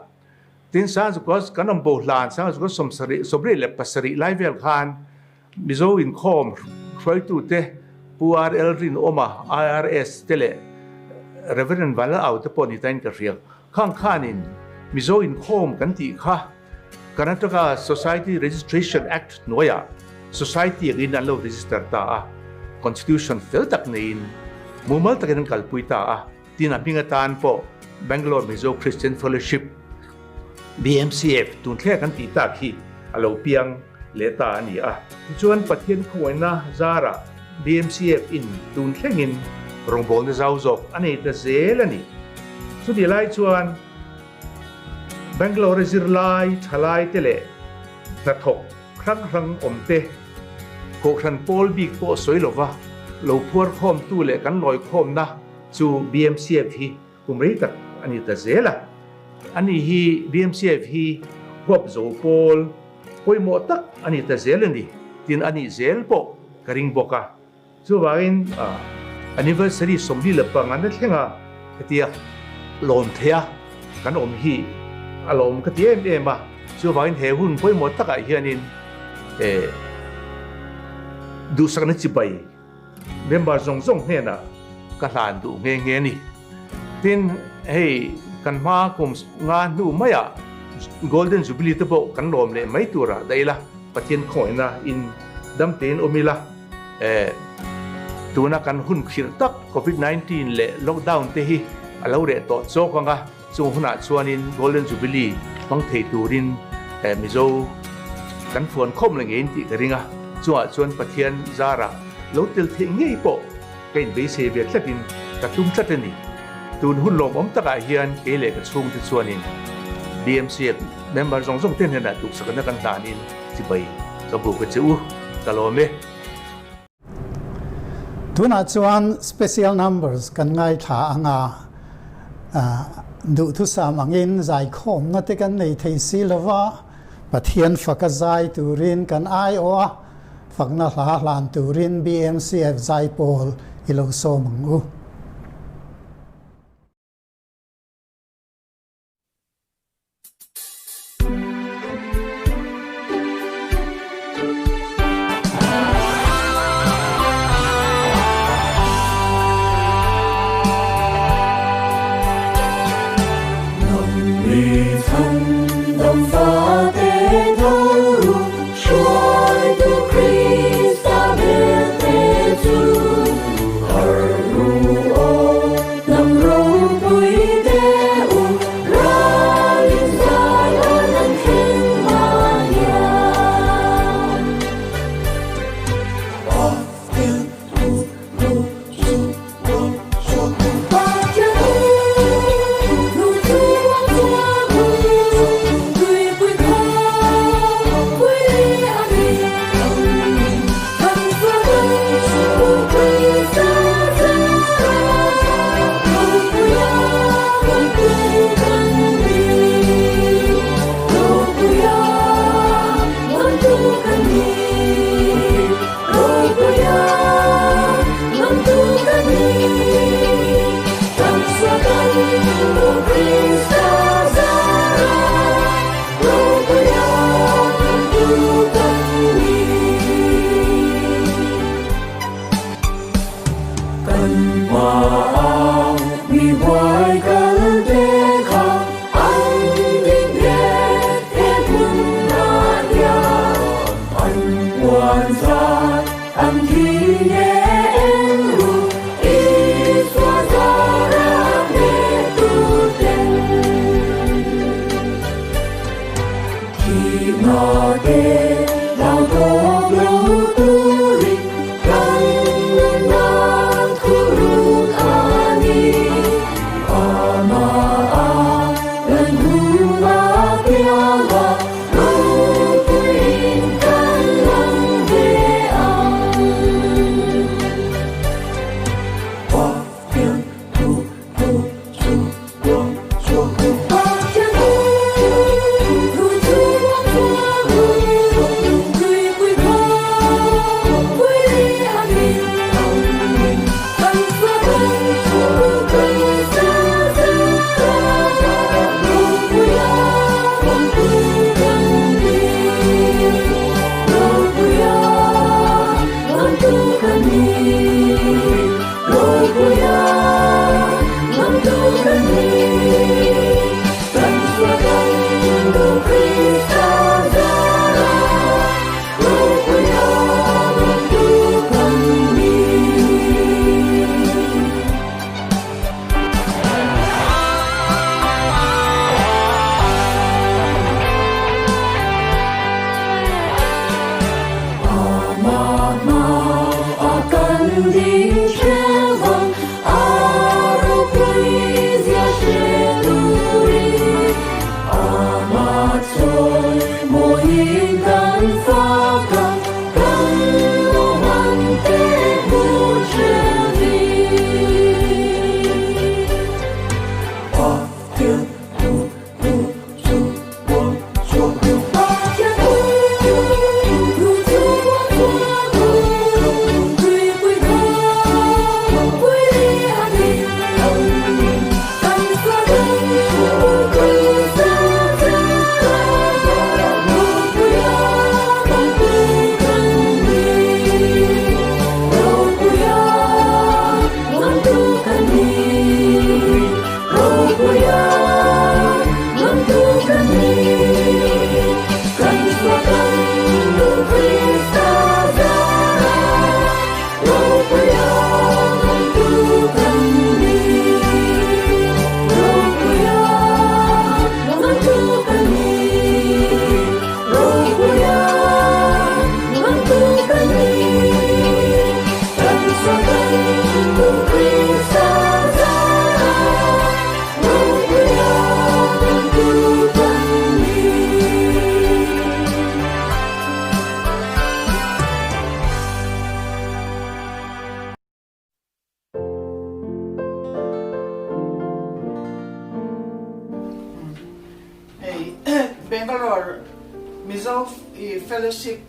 tin Sangzukua kan awm bo hlan Sangzukua 77 lai vel khan Mizo inkhawm hruaitute Pu RL Rinawma, IRS, te leh Rev. Vanlal te pawh ni tain ka hria. Khang khanin Mizo inkhawm kan tih kha Karnataka Society Registration Act hnuaiah Society angin an lo register ta a, Constitution fel tak neiin mumal takin an kalpui ta a, tin a hming atan pawh Bangalore Mizo Christian Fellowship, BMCF, tun thleng kan tih tak hi a lo piang leh ta a ni a. Tichuan Pathian khawngaihna zarah BMCF in tun thlengin rawngbawlna zau zawk a nei ta zel a ni. Chutih lai chuan Bangalore zirlai thalai te leh hnathawk hrang hrang awm te, Kohhran pawl bik pawh sawi lova lo phuar khawmtu leh kan lawi khawmna chu BMCF hi kum rei tak a ni ta zel a. Ani hi BMCF hi huap zo pawl pawimawh tak a ni ta zel a ni, tin a nih zel pawh ka ring bawk a. Chuvangin anniversary 45 na thleng a hetia lawm theih a kan awm hi a lawm ka ti em em a, chuvangin he hun pawimawh takah hianin duhsakna chibai member zawng zawng hnenah ka hlan duh nghe nghe a ni. Tin, hei kan hma kum nga hnu maiah Golden Jubilee te pawh kan lawm leh mai turah daih ila, Pathian khawngaihna in dam tein awm ila. Tuna kan hun khirh tak Covid 19 leh lockdown te hi a lo reh tawh chawk ang a, chung hunah chuanin Golden Jubilee hmang thei turin Mizo kan fuan khawm la ngeiin tih ka ring a, chungah chuan Pathian zarah lo tel theih ngei pawh ka inbeisei ve tlatin ka tum tlat a ni. Tun hun lawmawm takah hian kei leh ka chhungte chuanin BMCF member zawng zawng te hnenah duhsakna kan hlanin Chibai ka buk a che u, ka lawm e. Tunah chuan special numbers kan ngaithla ang a, duhthusam angin zaikhawmna te kan nei thei si lo va, Pathian faka zai turin kan aiawh a, fakna hla hlan turin BMCF zaipawl i lo sawm ang u. Hei Bangalore Mizo Fellowship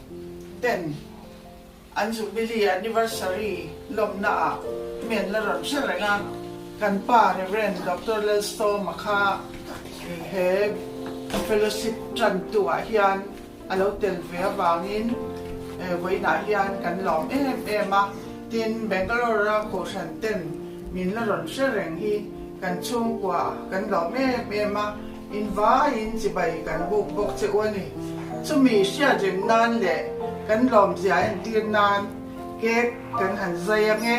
ten an Jubilee Anniversary lawmna ah mi an la rawn hre reng a, kan pa Rev. Doctor Lalstawma kha he Fellowship tantu ah hian a lo tel ve avangin vawiinah hian kan lawm em em a, tin Bangalore a kohhran ten min la rawn hre reng hi kan chhungkua kan lawm em em a, in vaiin chibai kan buk bawk che u a ni. Chumi hriat reng nan leh kan lawmzia entir nan cake kan han zai ang e.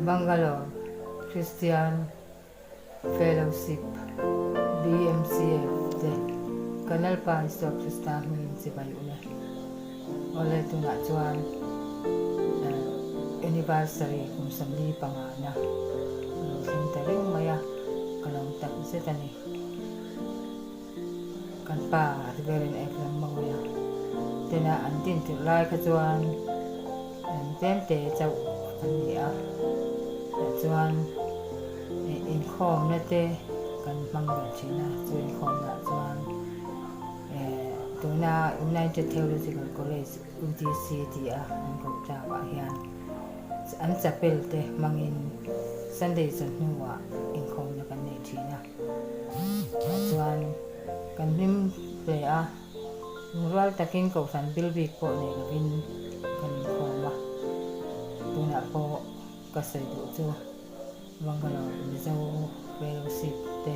Bangalore Christian Fellowship, BMCF, te ka Lalpa Isua Krista hmingin chibai u le. Awle tunah chuan Anniversary kum 45 na a lo thleng ta reng mai a, ka lo tak zet a ni. Kan pa Reverend Ephraim Mawia tena an din tirh lai kha chuan tlem te chauh an ni a, tah chuan inkhawmna te kan hmang ve thin a, chu inkhawmnaah chuan tuna United Theological College, UTC ti a an koh tlakah hian an chapel te hmangin Sunday chawhnuah inkhawmna kan nei thin a. Tah chuan kan hlim hle a, lungrual takin kohhran bil bik pawh nei lovin kan inkhawm a. Tunah pawh ka sawi duh chu Bangalore Mizo Fellowship te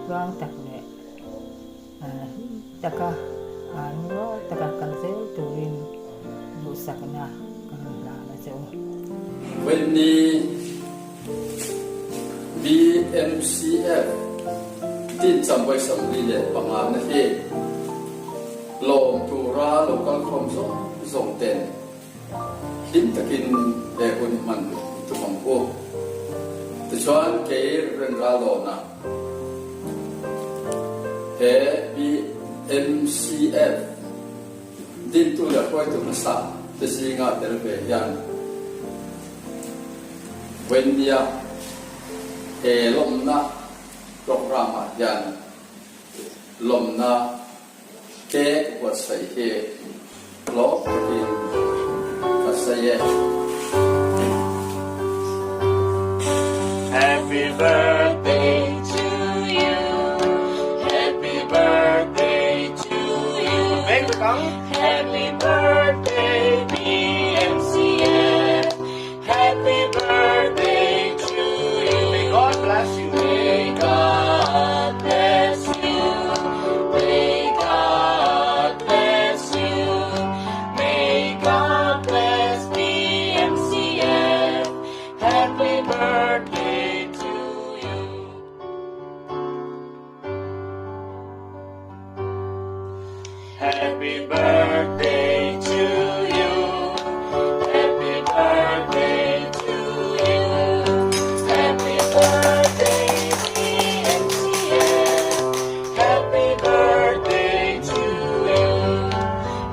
tluang tak leh. taka lungrual taka kal zel turin duhsakna ka rawn hlan a che u. Whitney BMCF tincham vawi 45 na hi lawm tura lo kal khawm zawng zawng ten Hlim takin he hun hman i tum ang u. Tichuan kei Rev. Ralawna he BMCF dintu leh hruaitu hmasa te zinga tel ve hian Wendy-a he lawmna programme-ah hian lawmna Te ka buatsaih hi hlawk takin ka sawi e. Happy birthday to you Happy birthday to you Happy birthday BMCF Happy birthday to you May God bless you May God bless you May God bless you May God bless BMCF Happy birthday to you Happy birthday to you Happy birthday to you Happy birthday BMCF Happy birthday to you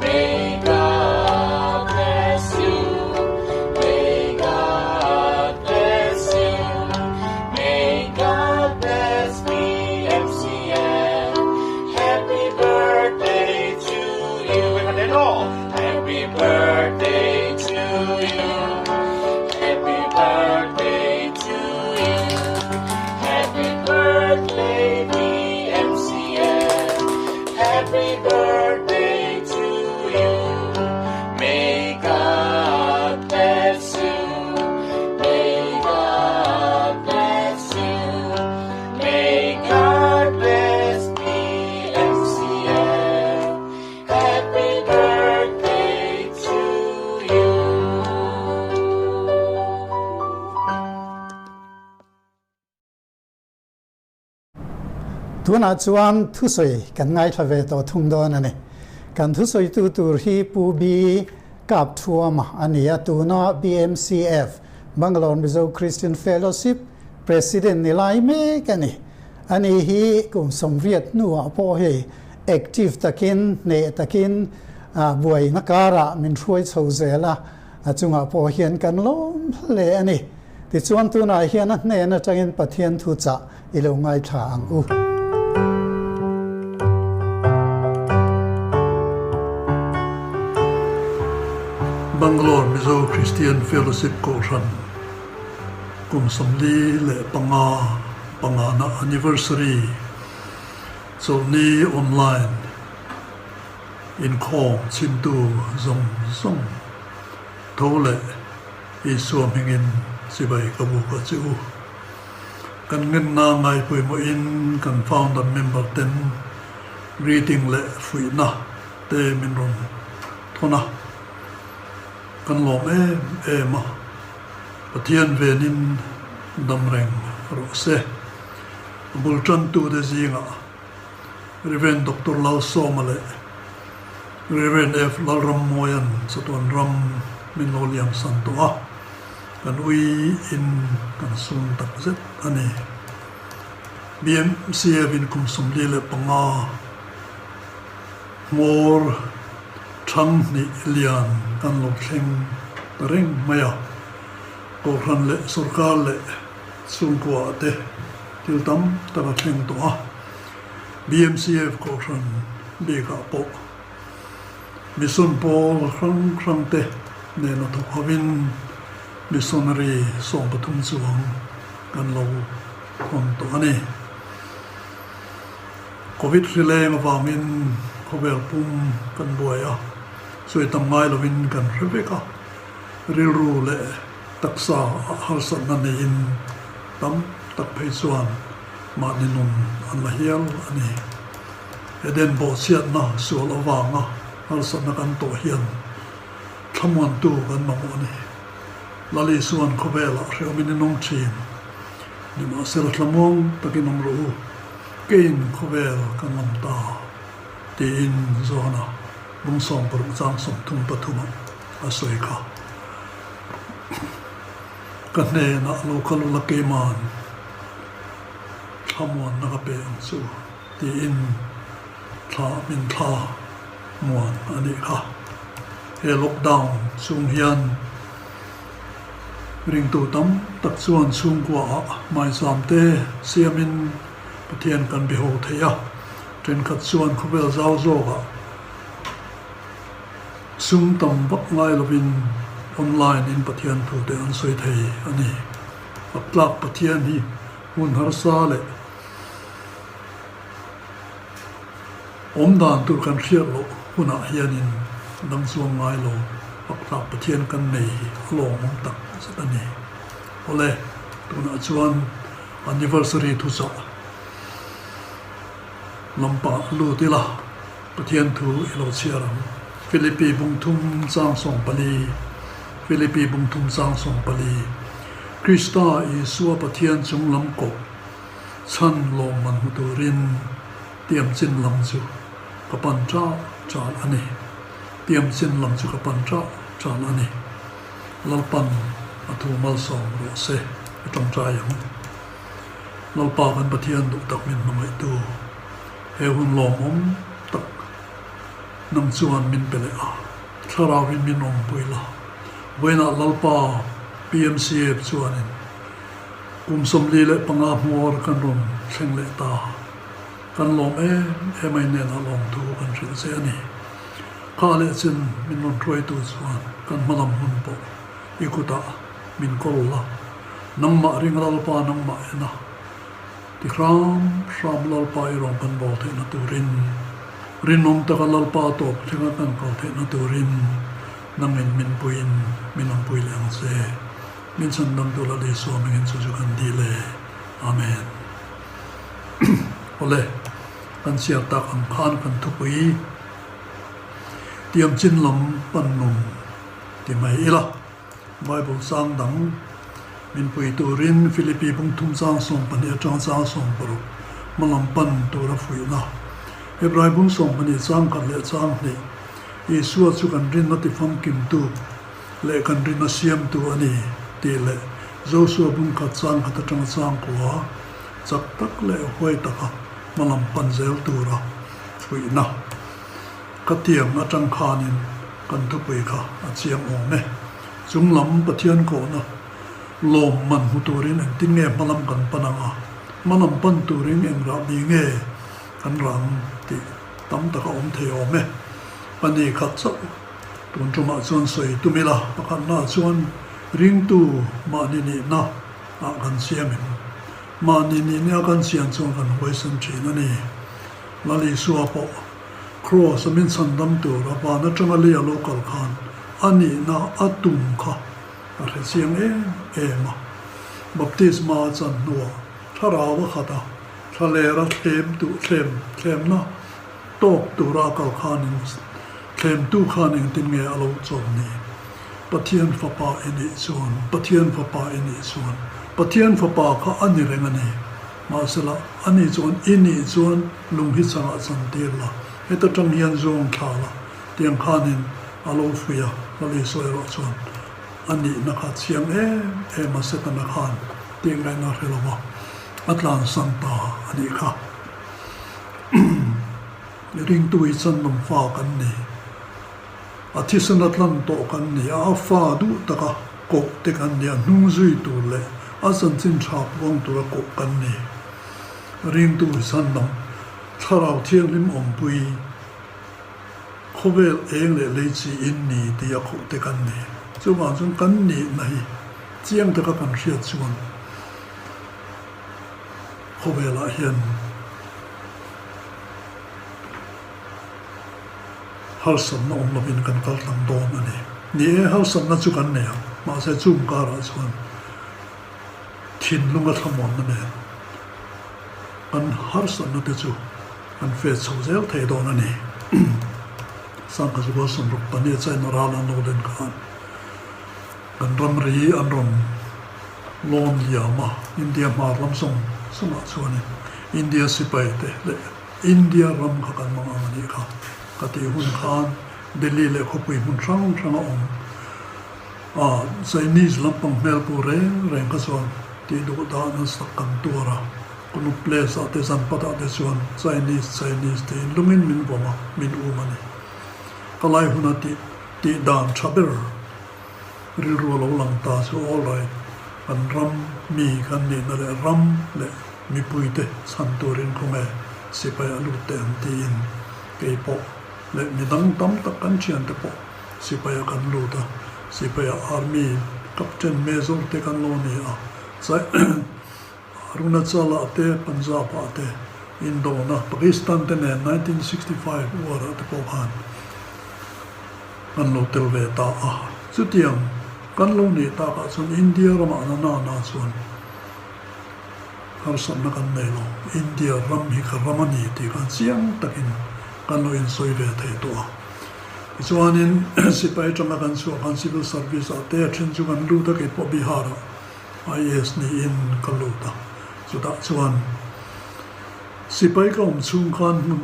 May God bless you May God bless you May God bless BMCF Happy birthday to you Happy birthday to you Happy birthday to you Happy birthday BMCF Happy birthday to you May God bless you May God bless you May God bless BMCF Happy birthday to you. Tunah chuan thusawi kan ngaithla ve tawh thung dawn a ni. Kan thusawitu tur hi Pu B. Kapthuama a ni a, tuna BMCF, Bangalore Mizo Christian Fellowship, President ni lai mek a ni. Ani hi kum 80 hnuah pawh hei active takin, hneh takin buaina karah min hruai chho zel a, a chungah pawh hian kan lawm hle a ni. Tichuan tunah hian a hnen atangin Pathian thu chah i lo ngaithla ang u. Bangalore Mizo Christian Fellowship Kohhran kum 45 pangana anniversary chawlhni online inkhawm chhimtu zawng zawng tho leh Isua hmingin chibai ka buk a che u. Kan ngenna ngai pawimawhin kan founder member ten greeting leh fuihna te min rawn thawn a, kan lawm em em a, Pathian venin dam reng rawh se. A bul tantute zingah Rev. Doctor Lalsawma leh Rev. F. Lalrammawia'n chatuan ram min lo liam san tawh a, kan ui in kan sun tak zet a ni. BMCF in kum 45 hmawr thang hnih lian kan lo thleng ta reng mai a, Kohhran leh sorkar leh chhungkua te thil tam tak a thleng tawh a, BMCF Kohhran bikah pawh mission pawl hrang hrang te nena thawk hovin missionary 13 chuang kan lo hawn tawh a ni. Covid hri leng avangin khawvel pum kan buai a, sawi tam ngai lovin kan hre vek a, rilru leh taksa ah harsatna neiin tam tak phei chuan mahni nun an la hial a ni. Eden bawhchhiatna sual avanga harsatna kan tawh hian thlamuantu kan mamawh a ni. Lal Isua'n khawvelah hrehawmin in awm thin. Nimahsela thlamuang takin awm rawh u, keiin khawvel ka ngam ta, tiin Johana bung 60 chang 33 ah a sawi kha. Ka hnenah lo kal ula keima'n thlamuanna ka pe ang chu tiin thla min thla muan a nih kha. He lockdown chung hian ringtu tam tak chuan chhungkua ah hmaizam te siamin Pathian kan be ho thei a, thenkhat chuan khawvel zau zawk ah Sum tam vak ngai lovin online in Pathian thu te an sawi thei a ni. A tlak Pathian hi hun harsa leh awm dan tur kan hriat loh hunah hianin dang chuang ngai lo a tlak Pathian kan nei hi a lawmawm tak zet a ni. Awle, tunah chuan anniversary thuchah lampang a lut ila. Pathian thu i lo chhiar ang. Philippi bung thum chang 14 Philippi bung thum chang 14 Krista Isua Pathian chung lam kawp chhan lawmman hmu turin tiam chin lam chu ka pan ṭah ṭal a ni. Tiam chin lam chu ka pan ṭah ṭal a ni. Lalpan a thu malsawm rawh se i ṭawngṭai ang. Lalpa kan Pathian duh tak min hmangaihtu. He hun lawmawm tak nang chuan min pe leh a, thlarauin min awmpui la. Vawiinah Lalpa PMCF chuanin kum 45 hmawr kan rawn thleng leh ta. Kan lawm em em a inenah lawmthu kan hrilh che a ni. Kha leh chin min rawn hruaitu chuan kan hmalam hun pawh i kutah min kawl la. Nangmah ring Lalpa nangmah en a. Ti hram hram Lalpa i rawn kan bawl theihna turin, rinawm taka Lalpa tawp thlenga kan kal theihna turin nangin min puiin min awmpui leh ang che. Min chhandam tu Lal Isua mingin chu chu kan dil e. Amen. Awle, kan chhiar tak ang khan kan thupui tiam chin lam pan nun ti mai ila. Bible chang dang min pui turin Philippi bung thum chang 12 atang chang 16 hmalam pan tura fuihna. Hebrai bung 12 chang khat leh chang hnih Isua chu kan rinna tifamkimtu leh kan rinna siamtu a ni tih leh Josua bung khat chang khat atanga chang kua chak tak leh huai taka hmalam pan zel tura fuihna. Ka tiang atang khanin kan thupui kha a chiang awm e. Chung lam Pathian kohna lawm man hmu turin engtin nge hmalam kan pan ang a, hmalam pan turin eng rah bi nge kan rah ang tih tam tak a awm thei awm e. Pani khat chauh tun tumah chuan sawi tum ila, pakhatnaah chuan ringtu mahni nihna ah kan siam em? Mahni nihna kan siam chuan kan huaisen thin a ni. Lal Isua pawh Kraws a min chhandam tur a van atanga lei a lo kal khan a nihna a tum kha a hre chiang em em a. Baptisma a chan hnuah thlarau a khat a, thlalera thlem duh thlem thlemna tawk tura a kal khanin thlemtu khan engtin nge a lo chawm ni? Pathian fapa i nih chuan, Pathian fapa i nih chuan, Pathian fapa kha a ni reng a ni. Mahsela, ani chuan i nih chuan lung hi changah chan tir la, heta tang hian zawng thla la, tiang khanin a lo fuih a, Lal Isua erawh chuan a nihna kha chiang em em a, Setana khan tih ngaihna a hre lo va, a tlansan ta a nih kha. Ringtu hi chan nawm fa kan ni, a thisen a tlan tawh kan ni a, a fa duh taka koh te kan ni a, hnung zui tur leh a chanchin tha puang tura koh kan ni. Ringtu hi chhandam, Thlarau Thianghlim awmpui, khawvel eng leh lei chi in ni tih a koh te kan ni. Chuvang chuan kan nihna hi chiang taka kan hriat chuan khawvelah hian harsatna awm lovin kan kal tlang dawn a ni. Ni e, harsatna chu kan nei ang, mahse chung karah chuan thinlunga thlamuanna nen kan harsatna te chu. Kan fe chho zel thei dawn a ni. Sangkhazual sawmruk pahnih China ral an lo len khan kan ramri an rawn lawn liam a, India hmar lam zawng zawngah chuanin India sipai te leh India ram kha kan mang ang a nih kha. Ka tih hun khan Delhi leh khawpui hmun hrang hrang a awm a, Chinese lampang hmel pu reng reng kha chuan tih duh dan nasa tak kan tuar a. Kunu place ah te zanpat ah te chuan Chinese Chinese tiin lungin min vawm a, min um a ni. Ka lai huna tih tih dan tha ber rilru a lo lang ta chu all right, kan ram mi kan nihna leh ram leh mipui te chhan turin khawnge sipai a lut teh ang tiin kei pawh leh midang tam tak kan thian te pawh sipai ah kan lut a, sipai ah army captain major te kan lo ni a, Arunachal-ah te, Punjab-ah te, Indona, Pakistan te nen 1965 war-ah te pawh khan kan lo tel ve ta a. Chutiang kan lo nih takah chuan India ramah na na na chuan harsatna kan nei lo. India ram hi ka ram a ni tih khan chiang takin kan lo insawi ve thei tawh a. Tichuanin sipai atanga kan chhuah khan civil service-ah te a then chu kan lut a, keipawh Bihar-ah. IAS niin ka lut a, chutah chuan sipai ka awm chhung khan hmun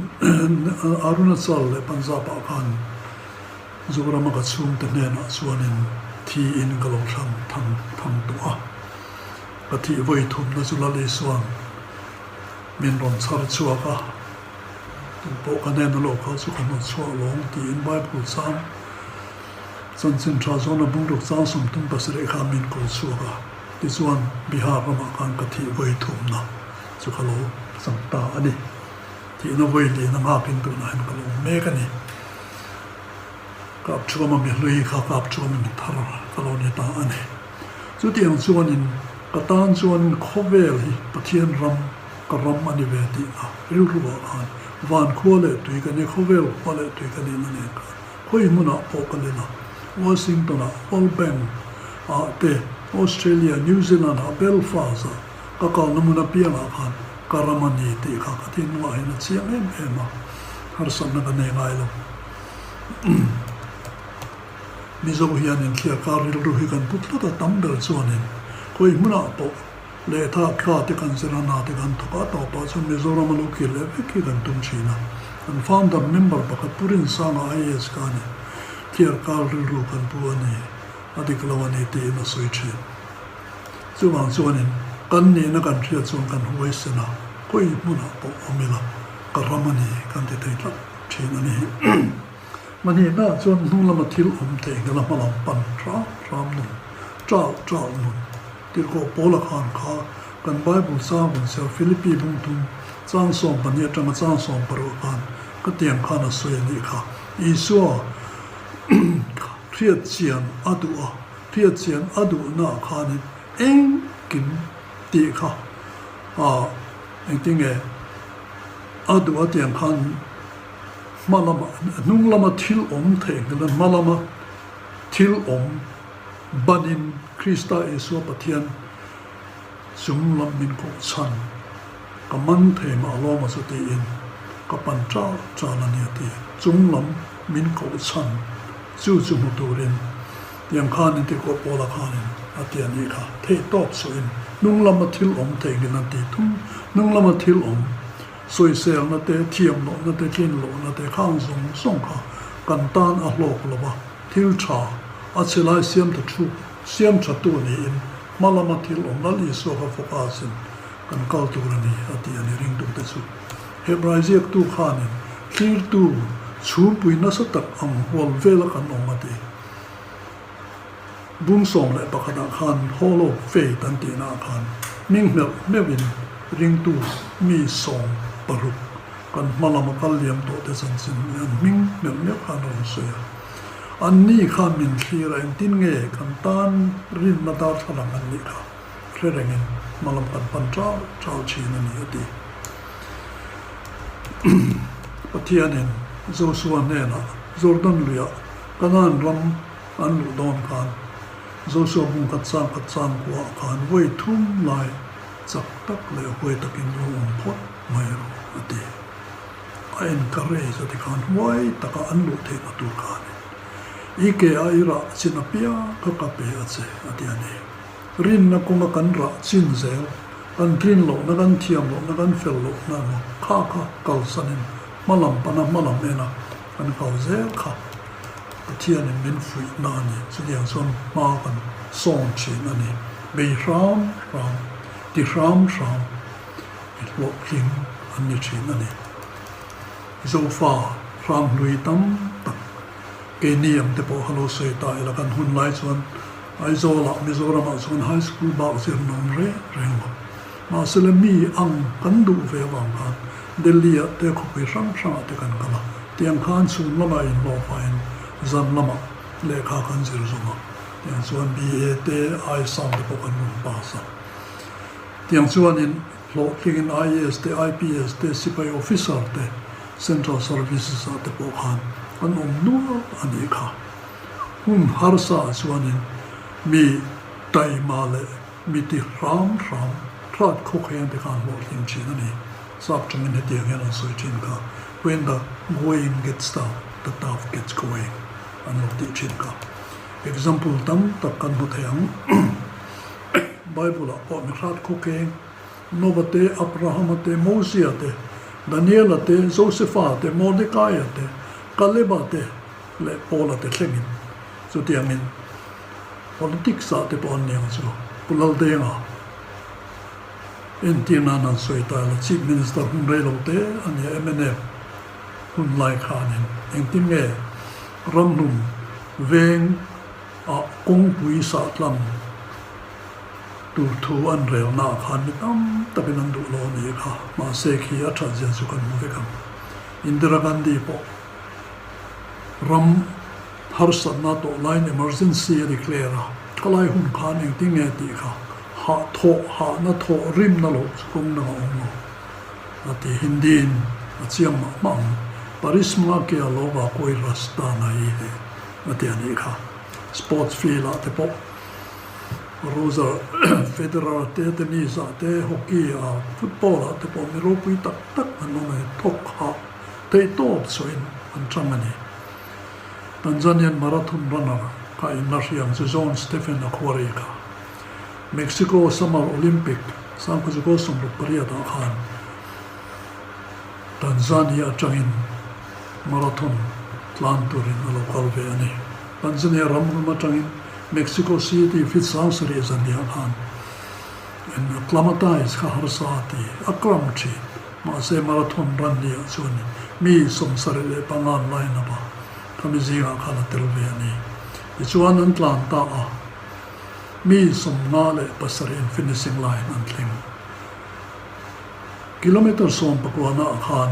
Arunachal leh Punjab ah khan Zorama ka chhungte hnenah chuanin thiin ka lo thlang thang thang tawh a, ka thih vawi thumna chu Lal Isuan min rawn chhar chhuak a, tupawh ka hnena lo kal chu ka hnawt chhuah lawng tiin Bible chang Chanchin tha zawna bungruk chang 37 kha min ko chhuak a, tichuan Bihar ramah khan ka thih vawi thumna chu ka lo chang ta a ni. Thihna vawi lin a nghakin tunah hian ka lo awm mek a ni. Kap thuama mi hlui kha kap thuama mi thar ka lo ni ta a ni. Chutiang chuanin ka tan chuan khawvel hi Pathian ram, ka ram a ni ve tih a rilruah khan van khua leh tui ka ni, khawvel khua leh tui ka nihna nen khan Khawi hmunah pawh ka len a, Washington-ah, World Bank-ah te, Australia, New Zealand-ah, Belfast-ah ka kalna hmun apiangah khan ka ram a ni tih kha ka thinlungah hian a chiang em em a, harsatna ka nei ngai lo. Mizo hian inthliar kar rilru hi kan pu tlat a, tam ber chuanin khawi hmunah pawh Lehkha tha te kan zir a, hna te kan thawk a, tawpah chuan Mizoram a lo kir leh vek hi kan tum thin a. Kan founder member pakhat Pu Rinsanga IAS ka ni. Thliar kal rilru kan pu a ni, a dik lo a ni tiin a sawi thin. Chuvang chuanin kan nihna kan hriat chuan kan huaisen a, khawi hmunah pawh awm ila ka ram a ni kan ti thei tlat thin a ni. Mahni-na chuan hnung lama thil awm thei nghal a hmalam pan hram hram nun, ṭal ṭal nun. Tirhkoh Paula khan kha kan Bible chang rawn chhiar Philippi bungthum chang 12 atanga chang 16 khan ka tiang khan a sawi a nih kha. Isua hriat chian a duh a, hriat chian a duhnaah khanin engkim tih kha engtinge a duh a tiang khan hma lama hnung lama thil awm theihnghilh a hma lama thil awm Banin Krista Isua Pathian chung lam min koh chhan ka man thei mah lawm a chu tiin ka pan chal chal a nia ti. Chung lam min koh chhan chu chu hmu turin tiang khanin ti koh Paula khanin a ti a nih kha. Theih tawp suhin hnung lama thil awm theihin an ti thung. Hnung lama thil awm sawiselna te, thiam lohna te, tlin lohna te khang zawng zawng kha kan tan a hlawk lo va. Thil tha, a chhe lai siam ta thu, siam tha tu niin hma lama thil awm Lal Isua kha focus in kan kal tur a ni, a ti a ni ringtute chu. Hebrai ziaktu khanin thlirtu chhungpui nasa tak ang hual vela kan awm a ti. Bung 11 ah khan Hall of Faith an tihna ah khan hming hmelh meuhin ringtu mi 16 kan hma lama kal liam tawh te chanchin leh an hming hmelh meuh khan a rawn sawi a. Anni khan min thlir a, engtin nge kan tan rinna darthlalang an nih kha hre rengin hma lam kan pan chal chal thin a ni a ti. Pathianin Josua hnenah Jordan luiah Kanaan ram an luh dawn khan Josua bung khat chang khat chang kuah khan vawi thum lai chak tak leh huai takin lo awm phawt mai rawh a ti. a encourage a tikhan huai taka an luh theihna tur kha a ni. I ke a i rah chin apiang kha ka pe a che a ti a ni. Rinna kawnga kan rah chin zel, kan tlin lohna, kan thiam lohna, kan fel lohna emaw kha kha kalsanin hma lam pana hma lam ena kan kal zel kha Pathianin min fuihna a ni. Chutiang chuan hma kan sawn thin a ni. Bei hram hram, ti hram hram i hlawhtling an ni thin a ni. Zofa hranghlui tam tak keini ang te pawh halo sawi ta ila kan hun lai chuan Aizawlah Mizoramah chuan High School bak zir nawm reng reng lo. Mahse le mi ang kan duh ve avang khan Delhi-ah te khawpui hrang hrangah te kan kal a, tiang khan chhun lamah inhlawhfain zan lamah lehkha kan zir zawm a, tiang chuan BA te I-Sang te pawh kan rawn pass a. Tiang chuanin hlawhtlingin IAS te, IPS te, sipai officer te, Central Services ah te pawh khan kan awm nual a nih kha. Hun harsa ah chuanin mi taima leh mi ti hram hram hrat khawkheng te khan hlawhtling thin a ni. Sap tangin hetiang hian an sawi thin kha, When the going gets tough, the tough gets going an lo tih thin kha. Example tam tak kan hmu thei ang. Bible ah pawh mi hrat khawkheng Nova te, Abrahama te, Mosia te, Daniela te, Josefa te, Mordekaia te, Kaleba te leh Paula te thlengin chutiangin politics ah te pawh an ni ang chu. Pu Laldenga entir nan an sawi ta ila Chief Minister hun rei lo te a nia mnf hun lai khanin engtin nge ramhlum veng ah kawngpui sahtlang Tur thu an relna ah khan mi tam takin an duh lo a ni kha, mahse khi a that zia chu kan hmu vek ang. Indira Gandhi pawh ram harsatna tawh laiin emergency a declare a, khalai hun khan engtin nge tih kha hah thawh hahna thawh rimna loh chu kawng dangah a awm lo a ti. Hindi in a chiang mah mah ang, Parisma ke alawa koi rasta nahi hai a ti a nih kha. Sports field ah te pawh Roger Federer te, tennis ah te, hockey ah, football ah te pawh mi ropui tak tak an awm a ni. Thawk hah theihtawp chhuahin an chang a ni. Tanzanian marathon runner kha in la hriang chu John Stephen Akhwari kha Mexico Summer Olympic sangkhaw 68 ah khan Tanzania atangin marathon tlan turin a lo kal ve a ni. Tanzania ram ram atangin Mexico City fit 70 zaniah khan in acclimatize kha harsa a ti a kram thin. Mahse marathon run ni ah chuan mi 75 an line up a, khami zingah khan a tel ve a ni. Tichuan an tlan ta a, mi 57 in finishing line an thleng. Kilometre 19 ah khan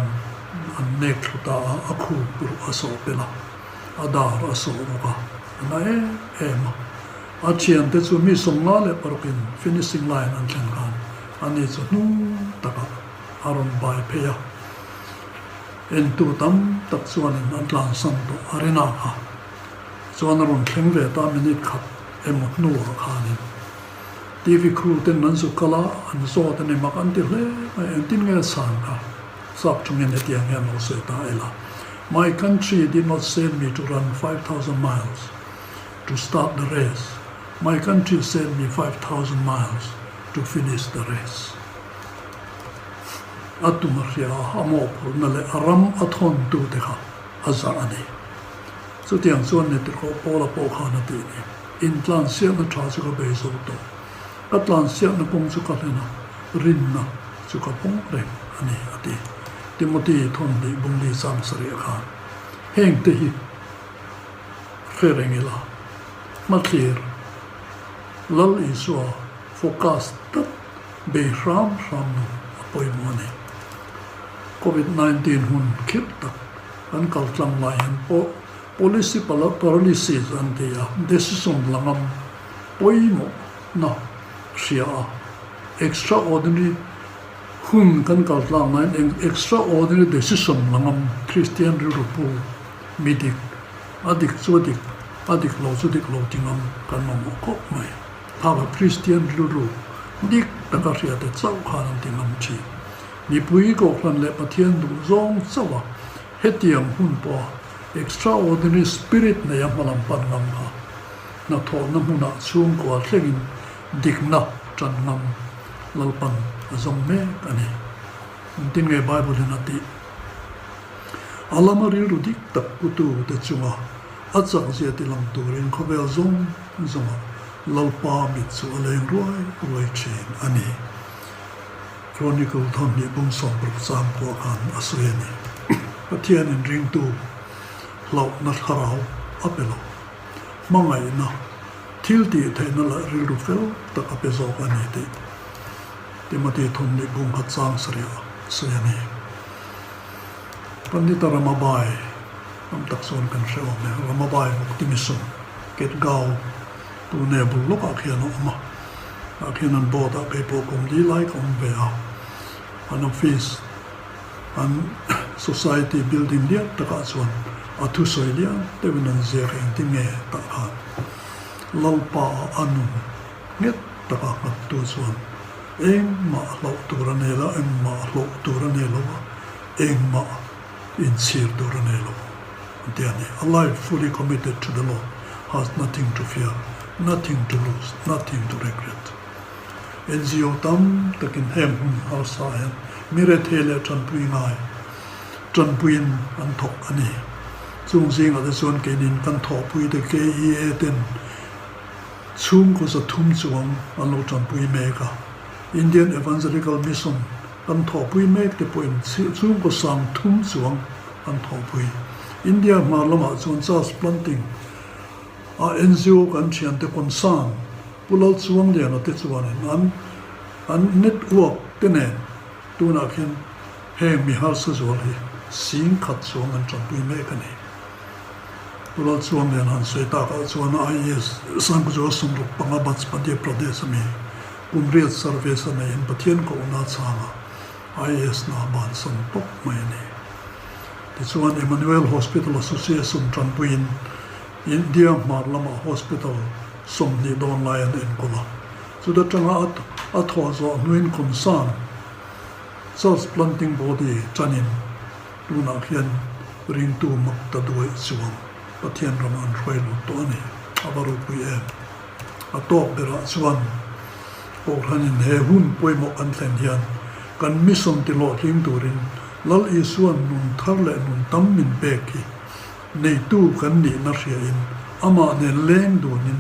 an nek thlu ta a, a khup ruh a sawh pel a, a dar a sawh bawk a, a na em em a. A thiante chu mi 56 in finishing line an thlen khan ani chu hnung takah a rawn bai phei a. Entu tam tak chuanin an tlansan tawh arena kha chuan a rawn thleng ve ta minute khat emaw hnuah khanin. TV crew ten an zu kal a, an zawt a ni mak an ti hle mai, engtin nge san kha sap chungin hetiang hian lo sawi ta ila, My country did not send me to run 5,000 miles to start the race, my country sent me 5,000 miles to finish the race. A tum a hria a, a mawhphurhna leh a ram a thawntu te kha a zah a ni. Chutiang chuan Netirhawh Pawla pawh khan a tih ni. Intlansiakna tha chu ka bei zo tawh. Ka tlansiakna kawng chu ka hlen a, rinna chu ka pawng reng a ni, a ti. Timothy thawmhnih bungli chang sarih khan heng te hi hre reng ila, hmathlir Lal Isua focus tlat bei hram hram nun a pawimawh a ni. Covid 19 hun khirh tak kan kal tlang lai hian pawh Policy paralysis an ti a, decision la ngam pawimawh na hria a, extraordinary hun kan kal tlang laiin eng extraordinary decision la ngam Kristian rilru pu mi dik, a dik chu a dik, a dik lo chu dik lo ti ngam kan mamawh khawp mai. Thaka Kristian rilru dik taka hria te chauh khan an ti ngam thin. Mipui Kohhran leh Pathian duh zawng chauh a, hetiang hun pawha extraordinary spirit neia hmalam pan ngam kha hnathawhna hmunah chhungkua thlengin dikna tan ngam Lalpan a zawng mek a ni. Engtin nge Bible in a tih? A lama rilru dik tak putu te chunga a chakzia ti lang turin khawvel zawng zawngah Lalpa mit chu a leng ruai ruai thin a ni. Chronicle thawmhnih bung 60 chang pawh khan a sawi a ni. Pathianin ringtu hlauhna thlarau a pe lo. Hmangaihna, thil tih theihna leh rilru fel tak a pe zawk a ni tih Timothy thawmhnih bung khat chang sarih a sawi a ni. Pandita Ramabai tam tak chuan kan hre awm e. Ramabai Mukti Mission, Ketgaon, Pune bul lawkah khian a awm a. Tah khian an board ah kei pawh kum li lai ka awm ve a. An office, an society building lian takah chuan a thusawi lian deuhin an ziak engtin nge tah khan Lalpa a nun nghet taka nghattu chuan engmah hlauh tur a nei lo, engmah hlawh tur a nei lo a, engmah inchhir tur a nei lo an ti a ni. A life fully committed to the Lord has nothing to fear, nothing to lose, nothing to regret. NGO tam takin heng hun harsa ah hian mi rethei leh tanpui ngai tanpuiin an thawk a ni. Chung zingah te chuan keinin kan thawhpui te KEA ten chhungkaw 300 chuang an lo tanpui mek a. Indian Evangelical Mission kan thawhpui mek te pawhin chhungkaw 3000 chuang an thawhpui. India hmar lamah chuan church planting a NGO kan thiante concern Pu Lalchuangliana te chuanin an an network te nen tunah khian heng mi harsa zual hi 10,000 chuang an tanpui mek a ni. Pu Lalchuangliana han sawi takah chuan IAS Sangkhaw 65 Batch Madhya Pradesh ami kum riat service a neihin Pathian kohna chhanga IAS hna bansan tawp mai a ni. Tichuan Emmanuel Hospital Association tanpuiin India hmar lamah hospital 20 dawn lai an enkawl a, chuta tanga a thawh zawh hnuin concern Church Planting Body chanin tunah khian ringtu mak ta duaih chuang Pathian ramah an hruai lut tawh a ni. A va ropui em! A tawk berah chuan Kohhranin he hun pawimawh kan thlen hian kan mission ti hlawhtling turin Lal Isua'n nun thar leh nun tam min pek hi neitu kan nihna hriain amah nen leng dunin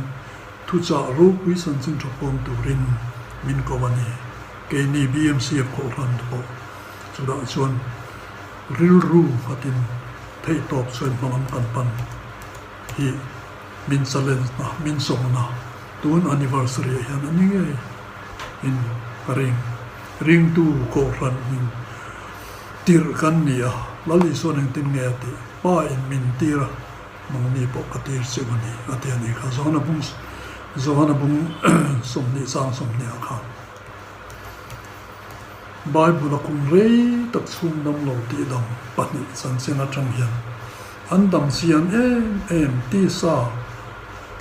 thuchah ropui chanchin tha pawm turin min ko a ni. Keini BMCF Kohhran te pawh chutah chuan rilru nghatin theihtawp chuan hmalam kan pan hi min challenge na, min sawm na tun anniversary ah hian a ni ngei in ka ring. Ringtu Kohhran in tirh kan ni a, Lal Isuan engtin nge a tih? Pa in min tir a, nangni pawh ka tir chiu a ni a ti a ni kha Johana bung Johana bung 20 chang 20 ah khan Bible a kum rei tak chhung dam lo tih dam pahnih chanchin atang hian an dam chian em em tisa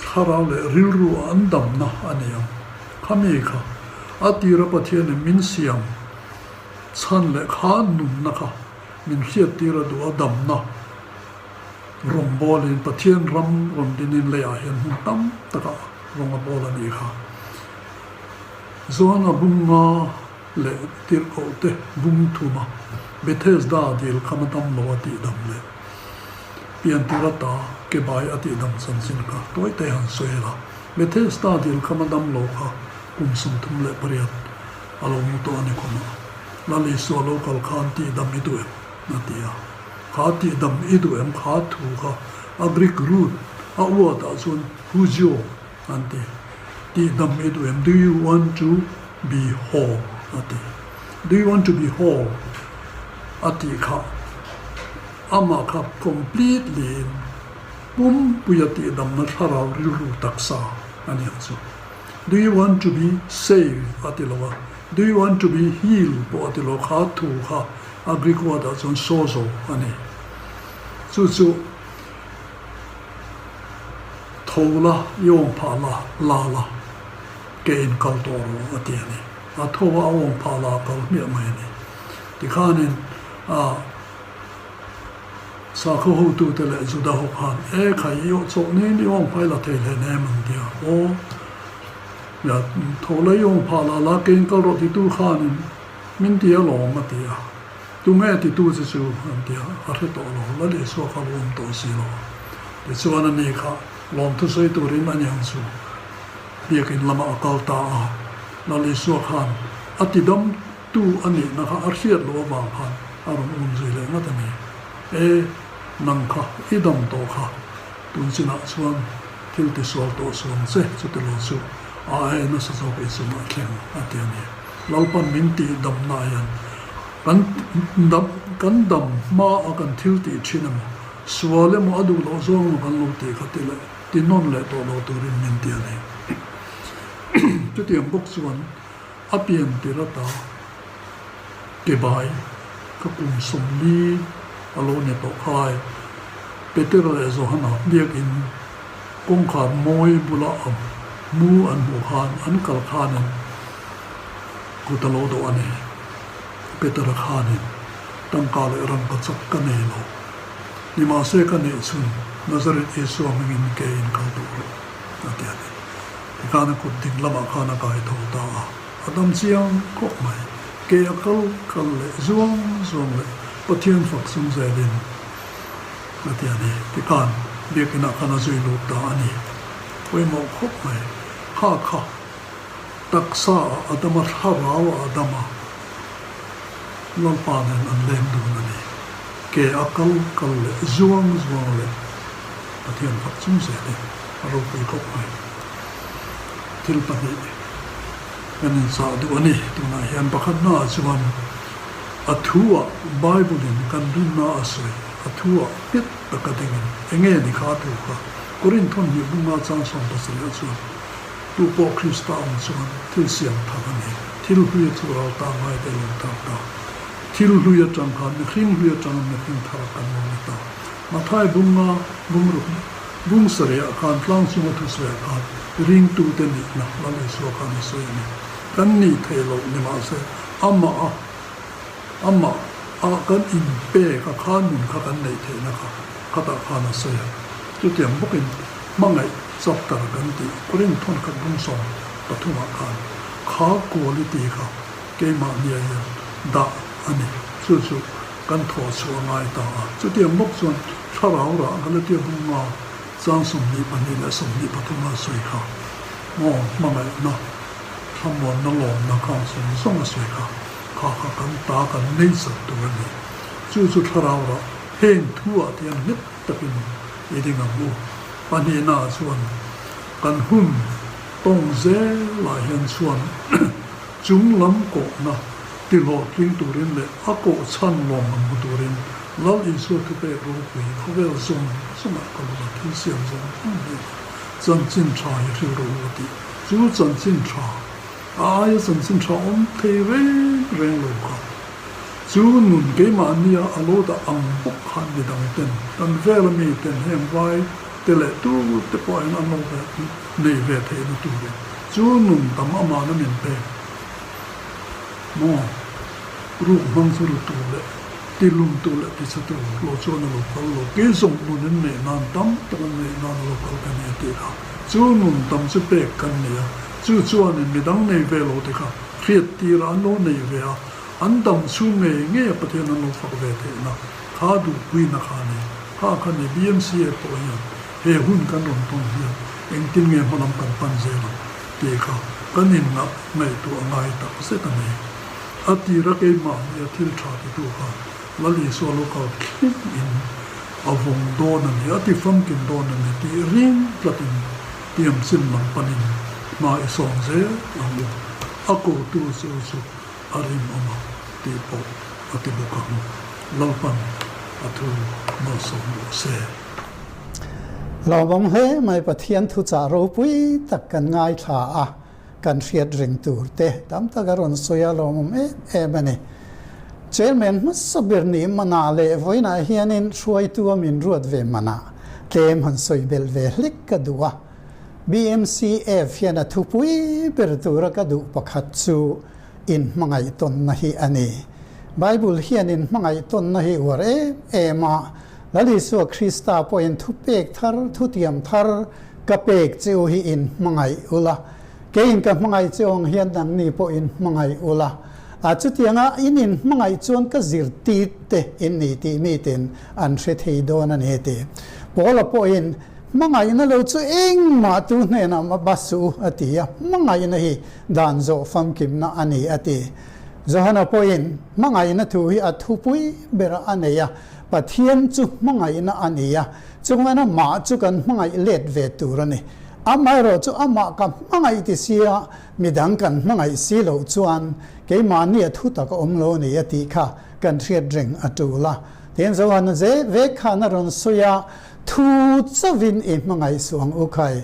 thlarau leh rilru ah an damna a ni ang. Khami kha a tira Pathianin min siam chhan leh kha nunna kha min hriattir a duh a damna rawngbawlin Pathian ram rawn dinin leiah hian hmun tam takah rawng a bawl a nih kha. Zuanga bunga leh tirhkoh te bung thuma Bethesda dil kham a dam lo a tih dam leh piantir ata ke bai a tih dam chanchin kha tawite han sawi la. Bethesda dil kham a dam lo kha kum 38 a lo mu tawh a ni khum a. Lal Isua lo kal khan tih dam i duh em? a ti a. Kha tih dam i duh em? Kha thu kha a Greek root a word ah chuan hujio an ti. Tih dam i duh em? Do you want to be whole? a ti. Do you want to be whole? a tih kha amah kha completely in pumpuia tih damna thlarau rilru taksa a ni ang chu. Do you want to be saved? a ti lo a, Do you want to be healed? pawh a ti lo kha thu kha a Greek word ah chuan sozo a ni. Chu chu tho la, i awm phah la, la la, ke in kal tawh rawh a ti a ni. A tho a, a awm phah la a kal hmiah mai a ni. Tikhanin a sakhaw hotute leh Juda ho khan, E khai, i awh chawh niin i awng phai la thei hlen em? an ti a. Aw, ya, tho la i awng phah la la, kein kal rawh titu khanin min ti alawm, a ti a. Tunge titu che chu? an ti a. A hre tawh lo, Lal Isua kha lo awm tawh si lo. Tichuan ani kha lawmthu sawi turin a niang chu biakin lamah a kal ta a. Lal Isua khan a tidam Tu a nihna kha a hriat loh avang khan a rawn um zui leh ngat a ni. E, nang kha i dam tawh kha, tun chinah chuan thil tisual tawh suang che chuti lo chu a aia nasa zawk i chungah thleng a ti a ni. Lalpan min tih damna hian kan dam kan dam hma a kan thil tih thin emaw, sual emaw a duh loh zawng emaw kan lo tih kha ti leh ti nawn leh tawh lo turin min ti a ni. Chutiang bawk chuan A pian tir ata kebai ka kum 40 a lo ni tawh khai. Peter leh Johana biakin kawngkhar mawi bula a mu an hmuh khan an kal khanin kut a lo dawh a ni. Peter-a khanin, Tangka leh rangka chak ka nei lo. Nimahse ka neih chhun Nazareth Isua hmingin ke in kal duh rawh, a ti a ni. Tikhan a kut ding lamah khan a kai tho ta a, a dam chiang khawp mai. Ke a kal kal leh zuang zuang leh Pathian fak chung zelin a ti a ni. Tikhan biakinah khan a zui lut ta a ni. Pawimawh khawp mai. Kha kha taksa ah a dam a, thlarau ah a dam a, Lalpa nen an leng dun a ni. Ke a kal kal leh zuang zuang leh Pathian fak chung zelin a ropui khawp mai. Thil pahnih kan inchah duh a ni. Tunah hian pakhatnaah chuan a thu-ah Bible-in kan rinna a sawi, a thu-ah nghet taka dingin eng nge ni kha a thu kha? Korinth thawmhnih bunga chang 70 ah chuan tu pawh Krista awm chuan thil siam thar a ni. Thil hlui a chu ral ta ngai te lo tar ta. Thil hlui atang khan mihring hlui atangin mihring thar kan lo ni ta. Mathai bunga bungruk Bung sarih khan tlang chunga thusawiah khan ringtute nihna Lal Isua khan a sawi a ni. Kan nih theih loh ni mahse amah a amah a kan inpek a khan nun kha kan neih theihna kha khatah khan a sawi a. Chutiang bawkin hmangaih chapter kan tih Korinth thawnkhat bung 13 ah khan kha quality kha keimahnia hian dah a ni. Chu chu kan thawh chhuah a ngai ta a. Chutiang bawk chuan thlarau rah Galatia bunga chang 22 leh 23 a sawi kha maw hmangaihna, thlamuanna, lawmna khang zawng zawng a sawi kha, kha kha kan ta kan nei chak tur a ni. Chu chu thlarau rah heng thu ah te hian nghet takin i ding ang u. Pahnihna ah chuan kan hun tawng zel ah hian chuan chung lam kawhna Ti hlawhtling turin leh a koh chhan lawm ang hmu turin Lal Isua thupek ropui khawvel zawng zawngah ka bula thil siam zawng zawng hnenah chanchin tha hi hril rawh u a ti. Chu chanchin tha, a aia chanchin tha awm thei reng reng lo kha. Chu nun keimahnia a lo dah ang bawk khan midang ten, kan vela mi ten heng vai te leh tu te pawh hian an lo nei ve theihna turin chu nun tam amahna min pek. Maw? Ruk hmang chu ru tur leh ti lum tur leh ti chhe tur lo chuan a lo kal lo. Kei zawng nun in neih nan tam tak an neih nan a lo kal ka ni a tih kha. Chu nun tam chu pek kan ni a, chu chuanin midang nei ve lo te kha hriat tir a an lo nei ve a, an dam chhung ngei ngei a Pathian an lo fak ve theihna kha duhpuina kha a ni. Kha kha ni BMCA pawh hian he hun kan rawn tawn hian engtin nge hmalam kan pan zel ang tih kha kan inngah ngaihtuah a ngai tak zet a ni. A tira keimahnia thil tha titu khan Lal Isua lo kal thleng in a vawng dawn a ni, a ti famkim dawn a ni tih ring tlatin tiam chin lam panin hma i sawm zel ang u. A kotu chu chu a rinawm a tih pawh a ti bawk ang. Lalpan a thu malsawm rawh se. Lawmawm hle mai Pathian thuchah ropui tak kan ngaithla a, kan hriat reng tur te tam tak a rawn sawi a lawmawm em em a ni. Chairman hmasa ber nih manah leh vawiinah hianin hruaitu a min ruat ve manah tlem han sawi belh ve hlek ka duh a. BMCF hian a thupui ber tura ka duh pakhat chu inhmangaih tawnna hi a ni. Bible hian in hmangaih tawnna hi uar em em a, Lal Isua Krista pawhin thupek thar, thutiam thar ka pek che u hi in hmangaih ula, keiin ka hmangaih che ang hian nangni pawh in hmangaih ula, a chutianga in in hmangaih chuan ka zirtir te in ni tih miten an hre thei dawn a ni ti. Paula pawhin hmangaihna lo chu engmah tu hnenah mah ba suh u a ti a, hmangaihna hi dan zawh famkimna a ni a ti. Johana pawhin hmangaihna thu hi a thupui berah a nei a, Pathian chu hmangaihna a ni a, chungana mah chu kan hmangaih let ve tur a ni. Amaherawh chu amah ka hmangaih ti sia midang kan hmangaih si loh chuan keimahni a thu tak a awm lo a ni a tih kha kan hriat reng a tul a. Tin, Johana ze vek khan a rawn sawi a, Thu chauhin i hmangaih suh ang u khai,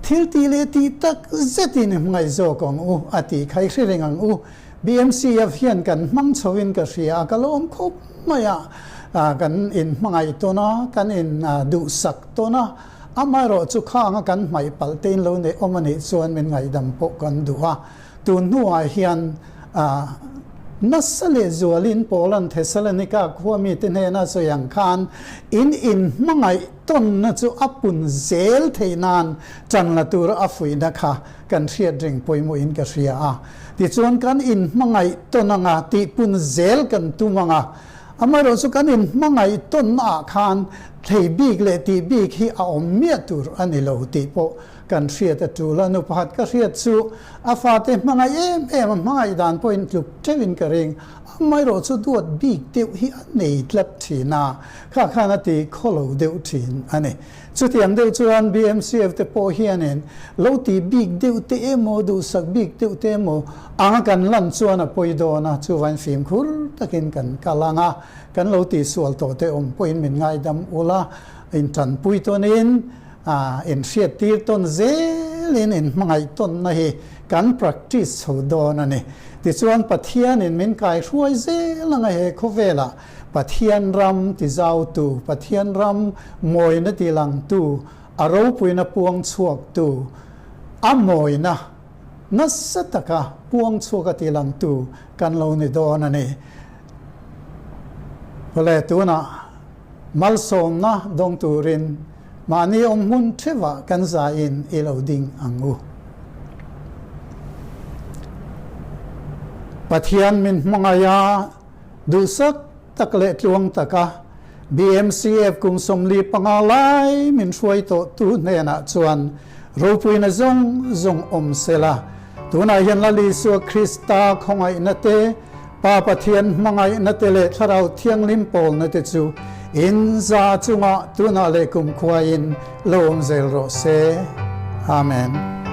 thil tih leh tih tak zetin i hmangaih zawk ang u a tih kha i hre reng ang u. BMCF hian kan hmang chhoin ka hria a, ka lo awm khawp mai a, kan in hmangaih tawn a, kan in duhsak tawn a, amaherawh chu khanga kan hmaih palh te in lo neih awm a nih chuan min ngaihdam pawh kan duh a. Tun hnuah hian nasa leh zualin Paula'n Thessalonika khua mite hnena sawi ang khan in inhmangaih tawnna chu a pun zel theih nan ṭan la tura a fuihna kha kan hriat reng pawimawhin ka hria a. Tichuan kan inhmangaih tawn anga tihpun zel kan tum anga, amaherawh chu kan inhmangaih tawnnaah khan thei bik leh tih bik hi a awm miah tur a ni lo tih pawh kan hriat a tul a. Nu pakhat ka hriat chu a fate hmangaih em em a, hmangaih dan pawhin tluk teuhin ka ring, amaherawh chu duat bik deuh hi a nei tlat thin a, kha khan a ti khawlo deuh thin a ni. Chutiang deuh chuan BMCF te pawh hianin lo ti bik deuh te emaw, duhsak bik deuh te emaw anga kan lan chuan a pawi dawn a, chuvain fimkhur takin kan kal ang a, kan lo tihsual tawh te awm pawhin min ngaidam ul a, intanpui tawnin inhriattir tawn zelin inhmangaih tawnna hi kan practice chho dawn a ni. Tichuan Pathianin min kaihruai zel anga he khawvelah Pathian ram tizautu, Pathian ram mawina tilangtu, a ropuina puang chhuaktu, a mawina nasa taka puang chhuaka tilangtu kan lo ni dawn a ni. Awle, tunah malsawmna dawng turin mahni awm hmun theuhah kan zaiin i lo ding ang u. Pathian min hmangaih a. Duhsak tak leh tluang taka BMCF kum 45 lai min hruai tawhtu hnenah chuan ropuina zawng zawng awm sela, tunah hian Lal Isua Krista khawngaihna te, Pa Pathian hmangaihna te leh Thlarau Thianghlim pawlna te chu in za chungah tunah leh kumkhuain lo awm zel rawh se. Amen.